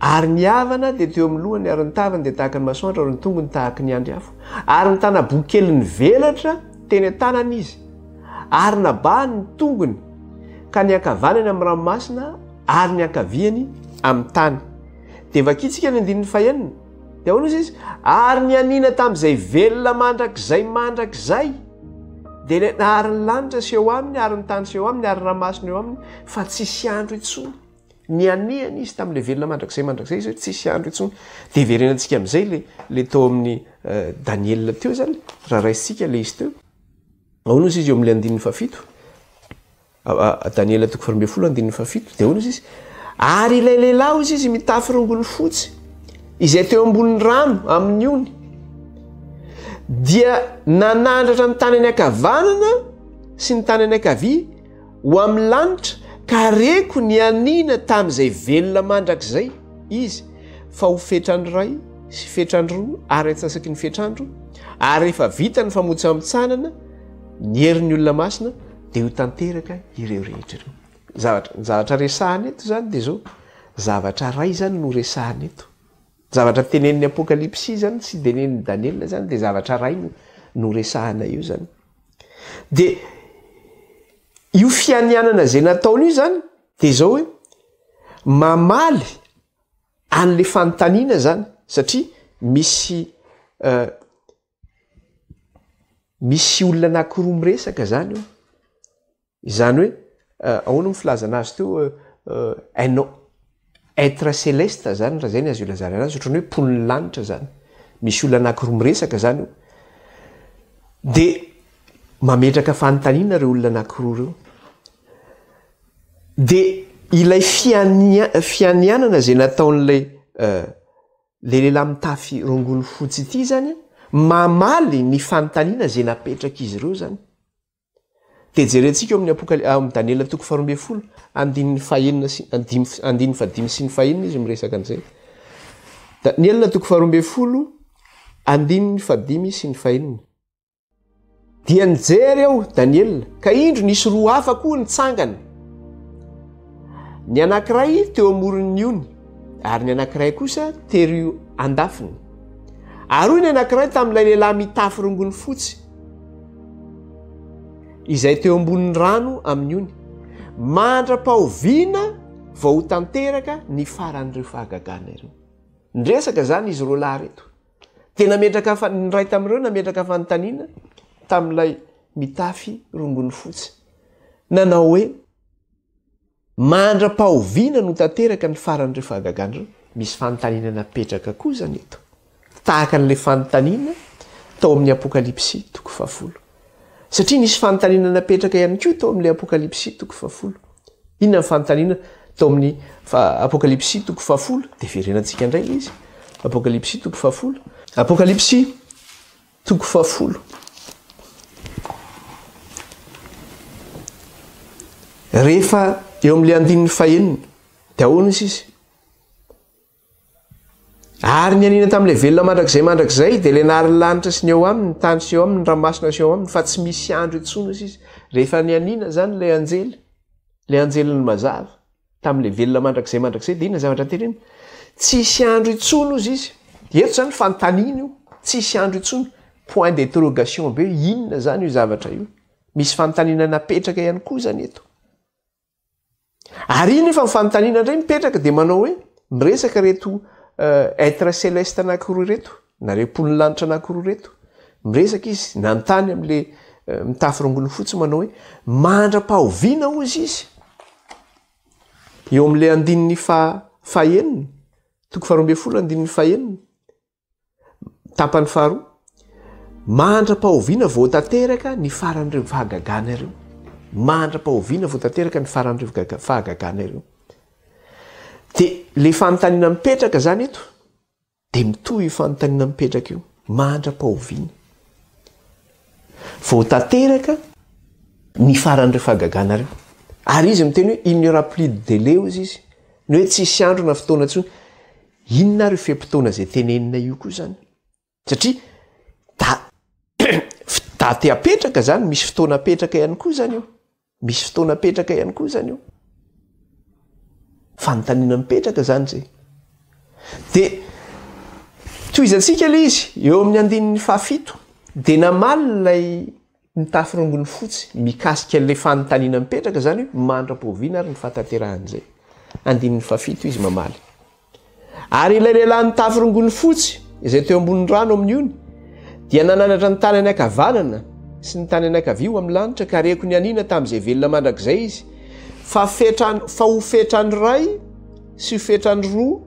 Ary ny avana dia teo amin'ny lohany, ary ny tavany dia tahaka ny masoandro, ary ny tongony tahaka ny andry afo. Ary nitana boky kely nivelatra teny an-tanany izy, ary nabahany ny tongony, ka ny ankavanany amin'ny ranomasina, ary ny ankaviany amin'ny tany. Dia vakintsika ny andininy fahenina. Dia ahoana ozy izy? Ary nianiana tamin'izay velona mandrakizay mandrakizay. Dia ilay nahary ny lanitra sy eo aminy ary ny tany sy eo aminy ary ny ranomasina eo aminy fa tsisy andro intsony. Nianihana izy tamin'ilay velona mandrakizay mandrakizay izy hoe tsisy andro intsony. Dia hiverenantsika amin'izay le le tao amin'ny eh, Daniela teo izany, raha raisintsika le izy teo. Ahoana ozy izy eo amin'ilay andininy fahafito? Daniela toko faharoa andininy fahafito dia ahoana izy? Ary ilay lehilahy hozy izy mitafy rongony fotsy izay teo ambonin'ny rano amin'ny ony dia nanandratra ny tanany ankavanana sy ny tanany ankavia ho amin'ny lanitra ka reko nianiana tamin'izay velona mandrakizay izy fa ho fetrandro iray sy fetrandro roa ary antsasaky ny fetrandro ary rehefa vita ny famontsamotsanana ny herin'ny olona masina dia ho tanteraka ireo rehetra ireo. Zavatra, ny zavatra resahana eto izany dia izao, zavatra iray izany no resahana eto. Zavatra tenenin'ny Apokalypsy izany sy tenenin'i Daniela izany dia zavatra iray no no resahana eo izany. Dia io fianianana izay nataony io izany dia izao hoe mamaly an'le fanontaniana izany satria misy euh, Misy olona anankiroa miresaka zany eo. Izany hoe ahoana moa filazana azy teo un être céleste zany raha zay ny azo ilazana anazy, ohatran'ny hoe mponin'ny lanitra zany. Misy olona anankiroa miresaka zany eo. De mametraka fanontaniana ireo olona anankiroa ireo. De ilay fianianana zay nataon'ilay Le lehilahy mitafy rongony fotsy ity zany mamaly ny fanontaniana izay napetrak'izy ireo zany. Dia jerentsika eo amin'ny Apokaly- ao amin'ny Daniela toko faharoa ambin'ny folo, andininy fahenina sy andimy andininy fahadimy sy ny fahenina izy miresaka an'izay. Daniela toko faharoa ambin'ny folo, andininy fahadimy sy ny fahenina. Dia nijery aho, Daniela, ka indro nisy roa hafa koa nitsangana. Ny anankiray teo amoron'ny ony, ary ny anankiray kosa tery andafiny. Ary hoy ny anankiray tamin'ilay lehilahy mitafy rongony fotsy, izay teo ambonin'ny rano amin'ny ony, Mandra-pahoviana vao ho tanteraka ny faran'ireo fahagagana ireo? Niresaka izany izy roa lahy ireto. Dia nametraka fa ny iray tamin'ireo nametraka fanontaniana tamin'ilay mitafy rongony fotsy. Nanao hoe, Mandra-pahoviana no tanteraka ny faran'ireo fahagagana ireo? Misy fanontaniana napetraka koa izany eto. Tahaka an'ilay fanontaniana tao amin'ny Apokalypsy toko fahafolo. Satria nisy fanontaniana napetraka ihany koa tao amin'ilay Apokalypsy toko fahafolo. Inona ny fanontaniana tao amin'ny Apokalypsy toko fahafolo? Dia verenantsika indray ilay izy. Apokalypsy toko fahafolo. Apokalypsy toko fahafolo. Rehefa eo amin'ilay andininy fahenina, dia ahoana izy izy? Ary nianiana tamin'ilay velona mandrakizay mandrakizay, dia ilay nahary ny lanitra sy ny eo aminy, ny tany sy eo aminy, ny ranomasina sy eo aminy, fa tsy misy andro intsony hozy izy. Rehefa nianiana izany ilay anjely, ilay anjelin'ny mazava, tamin'ilay velona mandrakizay mandrakizay, dia inona zavatra teneniny? Tsisy andro intsony hozy izy. Eto izany fanontaniana io, tsisy andro intsony, point d'interrogation be, inona izany io zavatra io? Misy fanontaniana napetraka ihany koa izany eto. Ary iny efa ny fanontaniana indray mipetraka dia manao hoe miresaka ireto être céleste anankiroa ireto, na ireo mponin'ny lanitra anankiroa ireto. Miresaka izy, nanontany amin'le mitafy rongony fotsy manao hoe mandra-pahoviana hozy izy? Eo amin'le andininy fahenina, toko faharoa ambin'ny folo andininy fahenina. Tapany faharoa, mandra-pahoviana vao tanteraka ny faran'ireo fahagagana ireo. Mandra-pahoviana vao tanteraka ny faran'ireo fahagagana ireo. Dia le fanontaniana mipetraka zany eto, dia mitohy io fanontaniana mipetraka io, mandra-pahoviana vao tanteraka ny faran'ireo fahagagana ireo. Ary izy miteny hoe il n'y aura plus de délai hozy izy, ny hoe tsisy andro na fotoana intsony. Inona ary io fe-potoana izay tenenina io koa izany? Satria da daty apetraka izany, misy fotoana apetraka ihany koa izany io. Misy fotoana apetraka ihany koa izany io. Fanontaniana mipetraka izany izay. Dia tohizantsika ilay izy eo amin'ny andininy fahafito. Dia namaly ilay mitafy rongony fotsy mikasika ilay fanontaniana mipetraka izany hoe mandra-poviana ary ny fahatanterahan'izay. Andininy fahafito izy mamaly. Ary ilay lehilahy nitafy rongony fotsy izay teo ambonin'ny rano amin'ny ony dia nananatra ny tanany ankavanana sy ny tanany ankavia ho amin'ny lanitra, ka reko nianiana tamin'izay velona mandrakizay izy, fa fetran, fa ho fetrandro iray sy ho fetrandro roa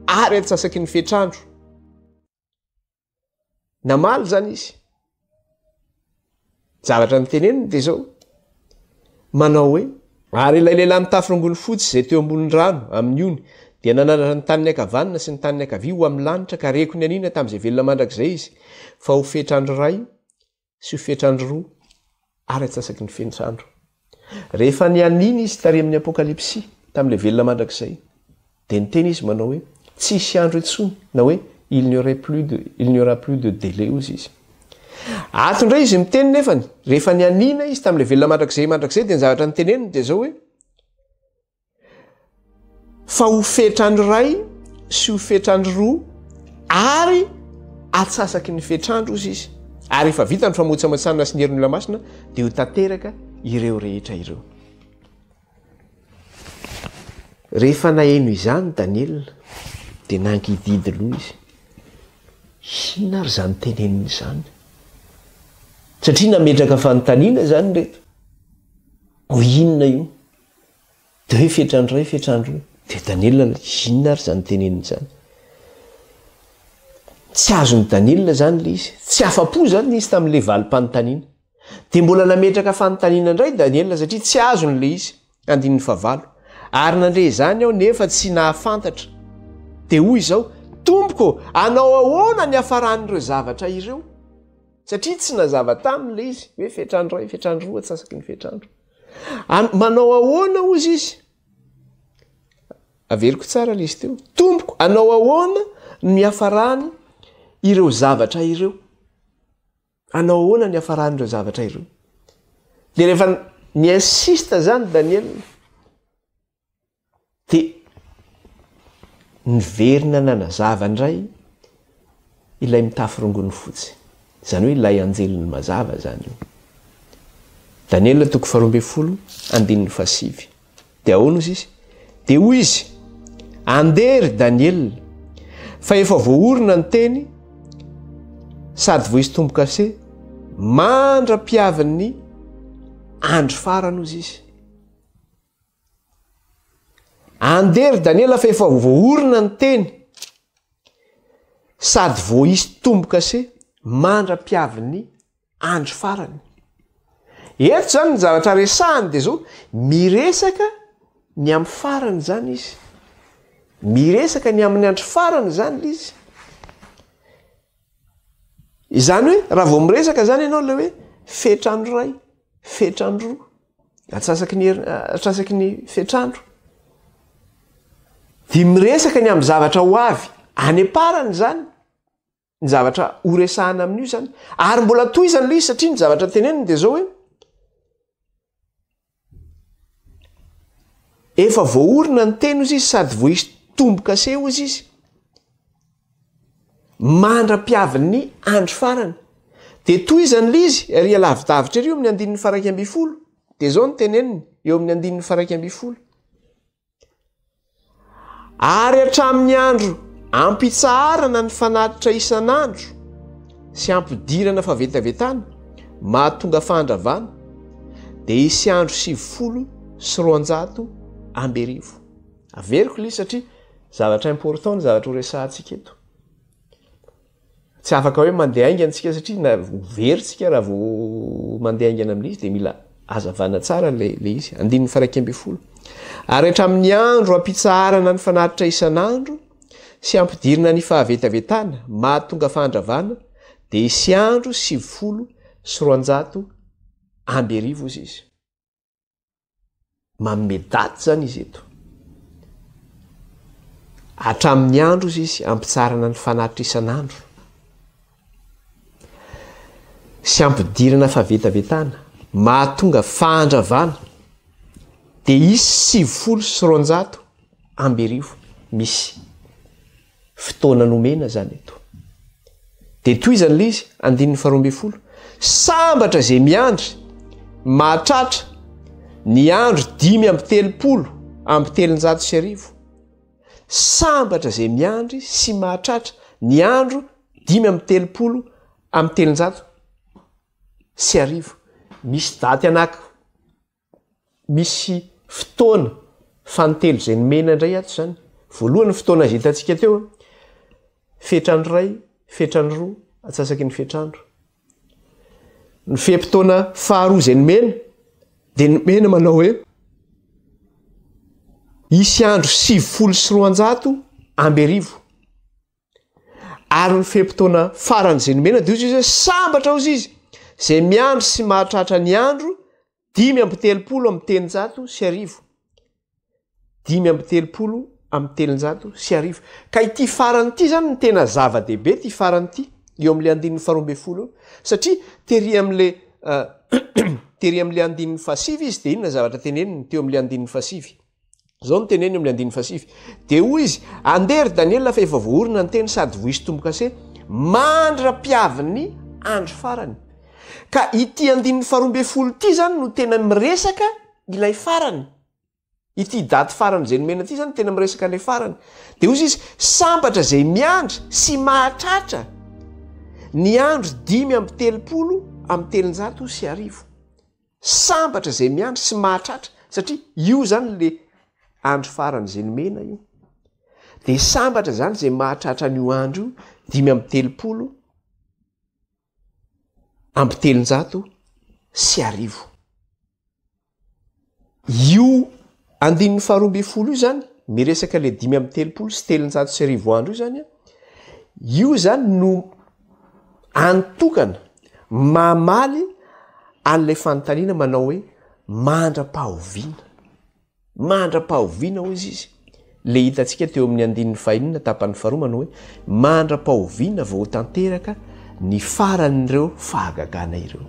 ary antsasaky ny fetrandro. Namaly izany izy. Zavatra noteneniny dia izao, manao hoe, Ary ilay lehilahy mitafy rongony fotsy izay teo ambonin'ny rano, amin'ny ony, dia nanandratra ny taniny ankavanana sy ny taniny ankavia ho amin'ny lanitra, ka reko nianiana tamin'izay velona mandrakizay izy, fa ho fetr'andro iray sy ho fetr'andro roa ary antsasaky ny fetr'andro. Rehefa nianiana izy tary amin'ny Apokalypsy, tamin'ilay velona mandrakizay, dia niteny izy manao hoe, Tsy hisy andro intsony, na hoe il n'y aurait plus de, il n'y aura plus de délai, hozy izy. Ato indray izy miteny nefany, rehefa nianiana izy tamin'ilay velona mandrakizay mandrakizay, dia ny zavatra niteneniny dia izao hoe, Fa ho fetrandro iray sy ho fetrandro roa ary atsasaky ny fetrandro hozy izy. Ary rehefa vita ny famotsamatsana sy ny herin'ny olona masina dia ho tanteraka ireo rehetra ireo. Rehefa naheno izany Daniela dia nangidihidy loha izy. Inona ary izany teneniny izany? Satria nametraka fanontaniana izany ireto. Ho inona io? Dia hoe fetrandro iray, fetrandro roa. Dia Daniela, inona ary izany teneniny izany? Tsy azon'i Daniela izany ilay izy. Tsy afa-po izany izy tamin'ilay valim-panontaniana. Dia mbola nametraka fanontaniana indray Daniela satria tsy azony ilay izy. Andininy fahavalo. Ary nandre izany aho nefa tsy nahafantatra. Dia hoy izao, Tompoko, hanao ahoana ny hafaran'ireo zavatra ireo? Satria tsy nazava taminy ilay izy, hoe fetrandro iray, fetrandro roa, antsasaky ny fetrandro. An, manao ahoana hozy izy? Averiko tsara ilay izy teo. Tompoko, hanao ahoana no hiafarany ireo zavatra ireo? Hanao ahoana ny hiafaran'ireo zavatra ireo? Dia rehefa ni-insiste zany Daniel, Dia niverina nanazava indray ilay mitafy rongony fotsy, izany hoe ilay anjelin'ny mazava izany io. Daniela toko faharoa ambin'ny folo andininy fahasivy. Dia ahoana ozy izy? Dia hoy izy, Andeha ry Daniela, fa efa voaorina ny teny sady voaisy tombo-kase mandra-piavin'ny andro farany ozy izy. Andeha ry Daniela fa efa voaorina ny teny sady voaisy tombo-kase mandra-piavin'ny andro farany. Eto izany ny zavatra resahany dia izao, miresaka ny amin'ny farany izany izy. Miresaka ny amin'ny andro farany izany ilay izy. Izany hoe raha vao miresaka izany ianao ilay hoe fetrandro iray, fetrandro roa, Atsasaky ny herin- atsasaky ny fetr'andro. Dia miresaka ny amin'ny zavatra ho avy any am-parany izany, ny zavatra horesahana amin'io izany. Ary mbola tohizany ilay izy satria ny zavatra teneniny dia izao hoe efa voaorina ny teny hozy izy sady voaisy tombo-kase hozy izy. Mandra-piavin'ny andro farany. Dia tohizany ilay izy, ery alavidavitra ery eo amin'ny andininy faha-11. Dia izao no teneniny, eo amin'ny andininy faha-11. Ary hatramin'ny andro ampitsaharana ny fanatitra isan'andro sy ampidirana fahavetavetana mahatonga fahandravana, dia hisy andro 290. Averiko ilay izy satria zavatra important ny zavatra ho resahantsika eto. Tsy afaka hoe mandeha haingana tsika satria na ho very tsika raha vao mandeha haingana amin'izy dia mila hazavana tsara ilay ilay izy. Andininy faha-11. Ary hatramin'ny andro hampitsaharana ny fanatitra isan'andro sy hampidirina ny fahavetavetana mahatonga fahandravana dia hisy andro 290 hozy izy. Manome daty izany izy eto. Hatramin'ny andro izy izy hampitsarana ny fanatitra isan'andro sy hampidirana fahavetavetana mahatonga fahandravana dia hisy 290 misy Fotoana nomena izany eto. Dia tohizany ilay izy, andininy faharoa ambin'ny folo. Sambatra izay miandry, mahatratra ny andro 335. Sambatra izay miandry sy mahatratra ny andro 335. 1000. Misy daty anaky misy fotoana fahatelo izay nomena indray ato izany. Voalohany ny fotoana izay hitantsika teo, fetrandro iray, fetrandro roa, atsasaky ny fetrandro. Ny fe-potoana faharoa izay nomena dia nomena manao hoe hisy andro 1290. Ary ny fe-potoana farany izay nomena dia hoy izy hoe sambatra hozy izy izay miandry sy mahatratra ny andro 1335. 1335. Ka ity farany ity zany no tena zava-dehibe ity farany ity eo amin'ilay andininy faharoa ambin'ny folo eo. Satria tery amin'ilay tery amin'ilay andininy fahasivy izy dia inona zavatra teneniny teo amin'ilay andininy fahasivy? Izao no teneniny eo amin'ny andininy fahasivy. Dia hoy izy, Andeha ry Daniela fa efa voaorina ny teny sady voisy tombo-kase mandra-piavin'ny andro farany. Ka ity andininy 12 ity izany no tena miresaka ilay farany. Ity daty farany izay nomena ity izany no tena miresaka ilay farany. Dia hoy izy, sambatra izay miandry sy mahatratra ny andro 1335. Sambatra izay miandry sy mahatratra satria io zany le andro farany izay nomena io. De sambatra zany izay mahatratra an'io andro io 1335. Io andininy faharoa ambin'ny folo io zany miresaka le 1335 andro io zany a, io zany no antokana mamaly an'ilay fanontaniana manao hoe mandra-pahoviana, mandra-pahoviana hoy izy, le hitantsika teo amin'ny andininy fahenina tapany faharoa manao hoe mandra-pahoviana vao ho tanteraka ny faran'ireo fahagagana ireo.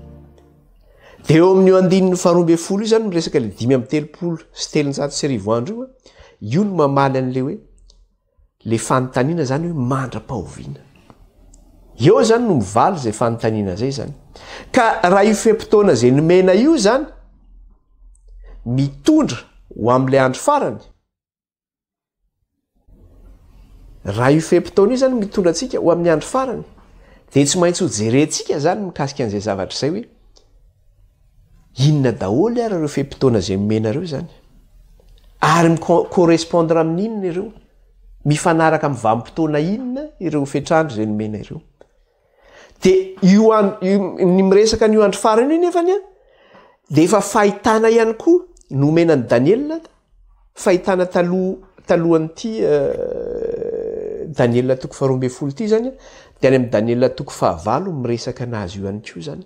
De eo amin'io andininy faharoa ambin'ny folo io zany miresaka le 1335 andro io a, io no mamaly an'le hoe Le fanontaniana zany hoe mandra-pahoviana. Eo zany no mivaly zay fanontaniana zay zany. Ka raha io fe-potoana zay nomena io zany mitondra ho am'le andro farany, raha io fe-potoana io zany mitondra antsika ho amin'ny andro farany, de tsy maintsy ho jerentsika zany mikasika an'izay zavatra izay hoe Inona daholo ary ireo fe-potoana izay nomenareo izany? Ary mi-correspondre amin'ny inona ireo? Mifanaraka amin'ny vanim-potoana inona ireo fetr'andro izay nomena ireo? De io an-, io, ny miresaka an'io andro farany io nefany an, de efa fahitana ihany koa nomena an'i Daniela, fahitana taloha, talohan'ity Daniela toko faharoa ambin'ny folo ity izany an, de any amin'ny Daniela toko fahavalo miresaka an'azy io ihany koa izany.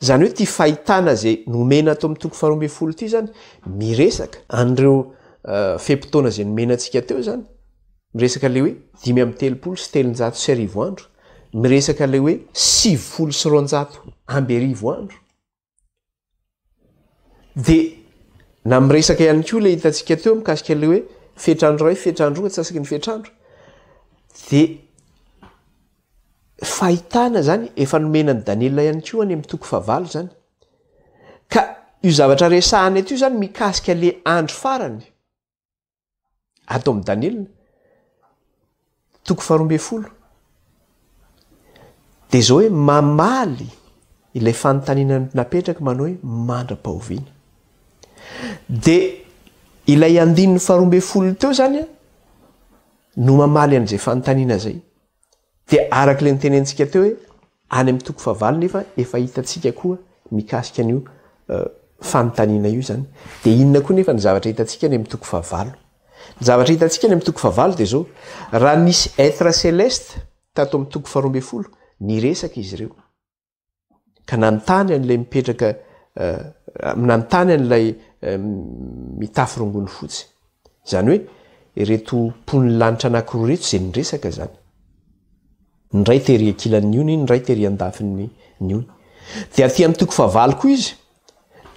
Izany hoe ity fahitana izay nomena ato amin'ny toko faharoa ambin'ny folo ity izany, miresaka an'ireo fe-potoana izay nomena antsika teo izany, miresaka ilay hoe 1335 andro, miresaka ilay hoe 1290 andro. Dia na miresaka ihany koa ilay hitantsika teo mikasika ilay hoe fetrandro iray, fetrandro roa, antsasaky ny fetrandro. Dia fahitana izany efa nomena an'i Daniela ihany koa any amin'ny toko fahavalo izany. Ka io zavatra resahana eto io izany mikasika ilay andro farany. Ato amin'i Daniela, toko faharoa ambin'ny folo, dia izao hoe mamaly ilay fanontaniana napetraka manao hoe mandra-pahoviana. Dia ilay andininy faharoa ambin'ny folo teo izany an, no mamaly an'izay fanontaniana izay. Dia araka ilay notenentsika teo hoe any amin'ny toko fahavalo nefa efa hitantsika koa mikasika an'io fanontaniana io izany. Dia inona koa nefa ny zavatra hitantsika any amin'ny toko fahavalo? Ny zavatra hitantsika any amin'ny toko fahavalo dia izao, raha nisy être céleste tato amin'ny toko faharoa ambin'ny folo, niresaka izy ireo. Ka nanontany an'ilay mipetraka, nanontany an'ilay mitafy rongony fotsy. Izany hoe ireto mponin'ny lanitra anankiroa ireto izay niresaka izany. Ny iray tery ankilan'ny ony, ny iray tery andafin'ny ony. Dia aty amin'ny toko fahavalo koa izy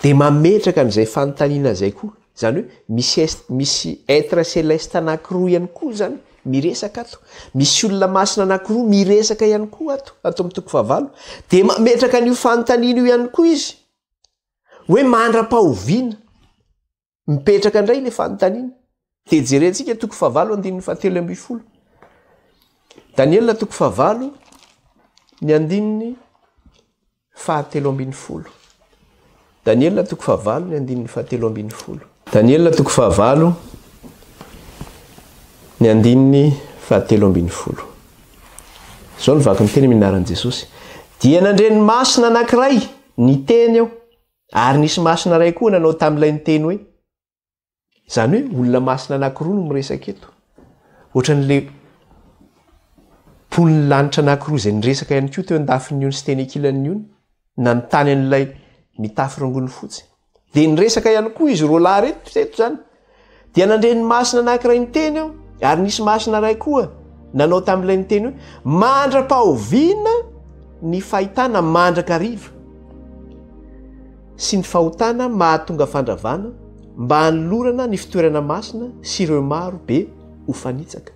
dia mametraka an'izay fanontaniana izay koa. Izany hoe misy est, misy être céleste anankiroa ihany koa izany miresaka ato. Misy olona masina anankiroa miresaka ihany koa ato, ato amin'ny toko fahavalo. Dia mametraka an'io fanontaniana io ihany koa izy. Hoe mandra-pahoviana. Mipetraka indray ilay fanontaniana. Dia jerentsika toko fahavalo andininy fahatelo ambin'ny folo. Daniela toko fahavalo ny andininy. fahatelo ambin'ny folo. Daniela toko fahavalo ny andininy fahatelo ambin'ny folo. Daniela toko fahavalo ny andininy fahatelo ambin'ny folo. Izao no vaky ny teny amin'ny anaran'i Jesosy. Dia nandre ny masina anankiray niteny aho, ary nisy masina iray koa nanao tamin'ilay niteny hoe, Izany hoe olona masina anankiroa no miresaka eto. Ohatran'ilay mponin'ny lanitra anankiroa izay niresaka ihany koa teo an-dafin'ny ony sy teny ankilan'ny ony, nanontany an'ilay mitafy rongony fotsy. Dia niresaka ihany koa izy roalahy ireto teto izany. Dia nandre ny masina anankiray niteny aho, ary nisy masina iray koa nanao tamin'ilay niteny hoe, mandra-pahoviana ny fahitana mandrakariva. sy ny fahotana mahatonga fandravana mba hanolorana ny fitoerana masina sy ireo maro be ho fanitsaka.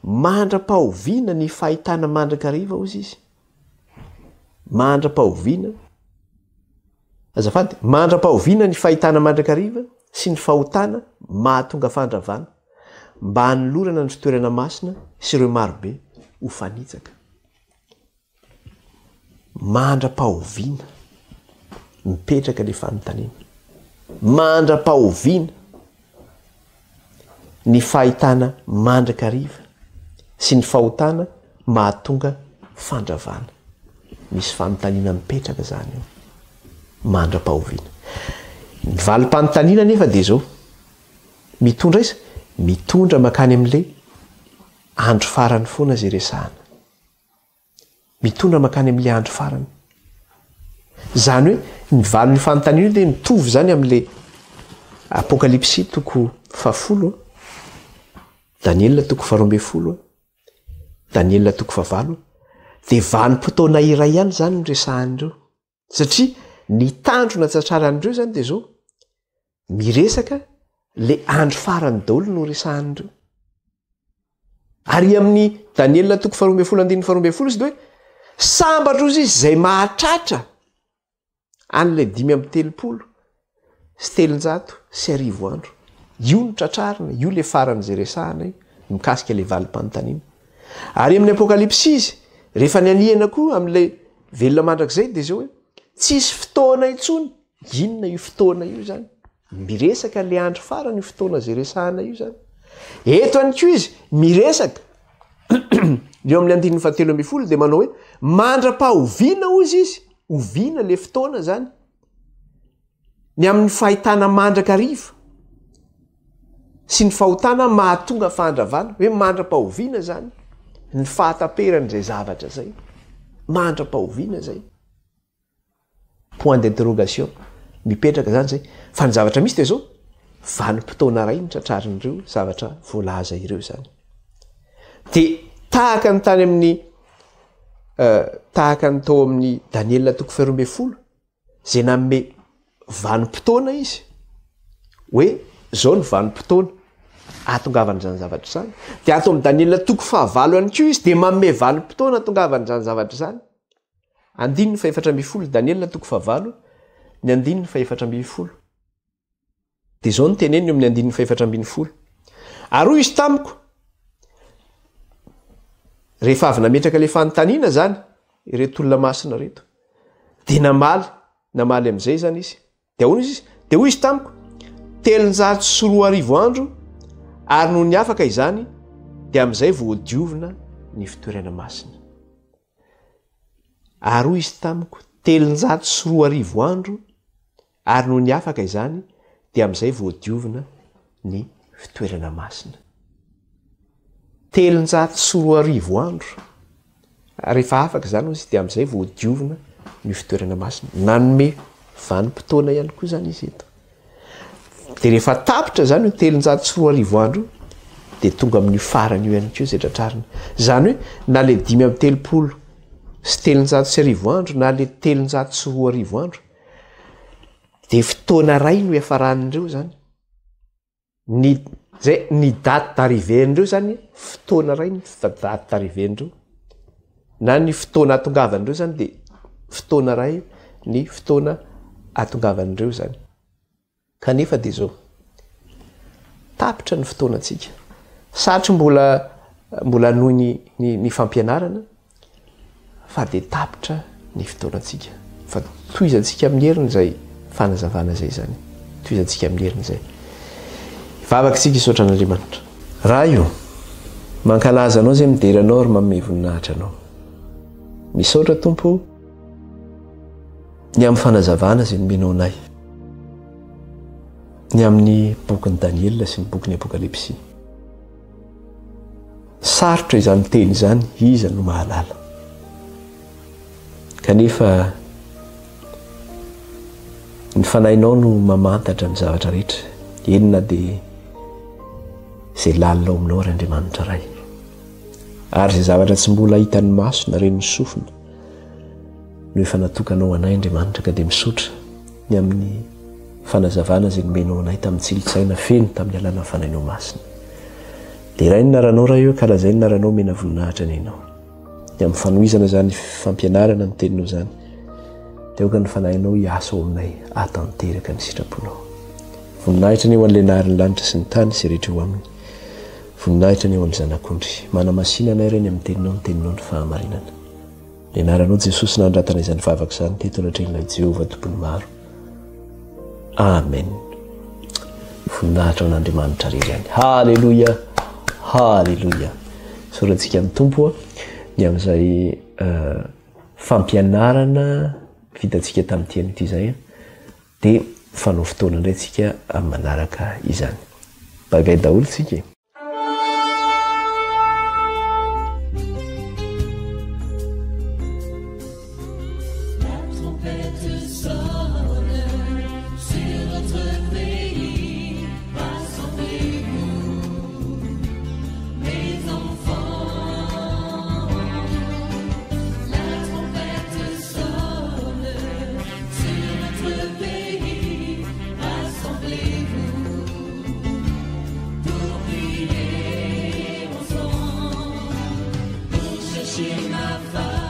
Mandra-pahoviana ny fahitana mandrakariva hozy izy? Mandra-pahoviana? Azafady, mandra-pahoviana ny fahitana mandrakariva sy ny fahotana mahatonga fandravana mba hanolorana ny fitoerana masina sy ireo maro be ho fanitsaka? Mandra-pahoviana? Mipetraka ilay fanontaniana. Mandra-pahoviana ny fahitana mandrakariva sy ny fahotana mahatonga fandravana? Misy fanontaniana mipetraka izany eo. Mandra-pahoviana. Ny valim-panontaniana anefa dia izao. Mitondra aiza? Mitondra mankany amin'ilay andro farany foana izay resahana. Mitondra mankany amin'ilay andro farany. Izany hoe ny valin'io fanontaniana io dia mitovy izany amin'ilay Apokalypsy toko fahafolo, Daniela toko faharoa ambin'ny folo, Daniela toko fahavalo, dia vanim-potoana iray ihany izany no resahan'ireo. Satria ny tanjona tsatraran'ireo izany dia izao, miresaka le andro farany daholo no resahan'ireo. Ary amin'ny Daniela toko faharoa ambin'ny folo andininy faharoa ambin'ny folo izy dia hoe sambatra ozy izy izay mahatratra an'ilay 1335 andro. Io no tratrarina, io le farany izay resahana io, mikasika le valim-panontaniana. Ary amin'ny Apokalypsy izy, rehefa nianihana koa amin'ilay velona mandrakizay dia izao hoe tsisy fotoana intsony. Inona io fotoana io izany? Miresaka le andro farany io fotoana izay resahana io izany. Eto ihany koa izy miresaka eo amin'ny andininy fahatelo ambin'ny folo dia manao hoe mandra-pahoviana hozy izy, oviana le fotoana izany? Ny amin'ny fahitana mandrakariva sy ny fahotana mahatonga fandravana, hoe mandra-pahoviana izany ny fahataperan'izay zavatra izay, mandra-pahoviana izay. Point d'interrogation, mipetraka izany izay. Fa ny zavatra misy dia izao, vanim-potoana iray no tratrarin'ireo zavatra voalaza ireo izany. Dia tahaka ny tany amin'ny, tahaka ny tao amin'ny Daniela toko faharoa ambin'ny folo, Izay nanome vanim-potoana izy hoe izao ny vanim-potoana ahatongavan'izany zavatra izany. Dia ato amin'i Daniela toko fahavalo ihany koa izy dia manome vanim-potoana ahatongavan'izany zavatra izany. Andininy fahefatra ambin'ny folo, Daniela toko fahavalo, ny andininy fahefatra ambin'ny folo. Dia izao no teneniny eo amin'ny andininy fahefatra ambin'ny folo. Ary hoy izy tamiko, rehefa avy nametraka ilay fanontaniana izany, ireto olona masina ireto, dia namaly, namaly amin'izay izany izy. Dia ahoana izy? Dia hoy izy tamiko, 2300 andro, ary noho ny afaka izany, dia amin'izay vao hodiovina ny fitoerana masina. Ary hoy izy tamiko, 2300 andro, Ary nony afaka izany, dia amin'izay voadiovina ny fitoerana masina. 2300 andro. Ary rehefa afaka izany hozy dia amin'izay voadiovina ny fitoerana masina. Nanome vanim-potoana ihany koa izany izy eto. Dia rehefa tapitra izany io 2300 andro io, dia tonga amin'io farany io ihany koa izay tratrarina. Izany hoe na ilay 335 andro na ilay 2300 andro, Dia fotoana iray no iafaran'ireo zany. Ny zay ny date d'arrivée-n'ireo zany fotoana iray ny date d'arrivée-n'ireo. Na ny fotoana ahatongavan'ireo zany dia fotoana iray ny fotoana ahatongavan'ireo zany. Kanefa dia izao, tapitra ny fotoanantsika. Satry mbola mbola hanohy ny ny ny fampianarana fa dia tapitra ny fotoanantsika. Fa tohizantsika amin'ny heriny izay fanazavana izay izany. Tohizantsika amin'ny heriny izay. Hivavaka isika hisaotra an'Andriamanitra. Ray o, mankalaza Anao izay midera Anao ary manome voninahitra Anao. Misaotra Tompo o, ny amin'ny fanazavana izay nomenao anay, ny amin'ny bokin'i Daniela sy ny bokin'ny Apokalypsy. Sarotra izany teny izany, iza no mahalala? Kanefa ny fanahinao no mamantatra ny zavatra rehetra, eny na dia izay lalina ao aminao ry Andriamanitra Ray. Ary izay zavatra tsy mbola hitan'ny maso na ren'ny sofina no efa natokanao anay Andriamanitra ka dia misotra ny amin'ny fanazavana izay nomenao anay tamin'ny tsilo-tsaina feno tamin'ny alalan'ny Fanahinao Masina. Derainy ny anaranao Ray ô ka lazainy ny anaranao omena voninahitra anie Ianao. Ny amin'ny fanohizana izany fampianarana ny teninao izany dia aoka ny Fanahinao hiasa ao aminay hahatanteraka ny sitraponao. Voninahitra anie ho an'ilay nahary ny lanitra sy ny tany sy rehetra eo aminy. Voninahitra anie ho an'ny Zanak'ondry. Manamasina anay Ray ny amin'ny teninao, ny teninao ny fahamarinana. Ny anaranao Jesosy nandratana izany vavaka izany teto anatrehan'ilay Jehovah Tompon'ny maro. Amen. Voninahitra ho an'Andriamanitra rery ihany. Haleloia. Haleloia. Isaorantsika ny Tompo ny amin'izay eh, fampianarana vitantsika tamin'ity an'ity izay. Dia fanao fotoana indray tsika amin'ny manaraka izany. Bye bye daholo tsika e. Ma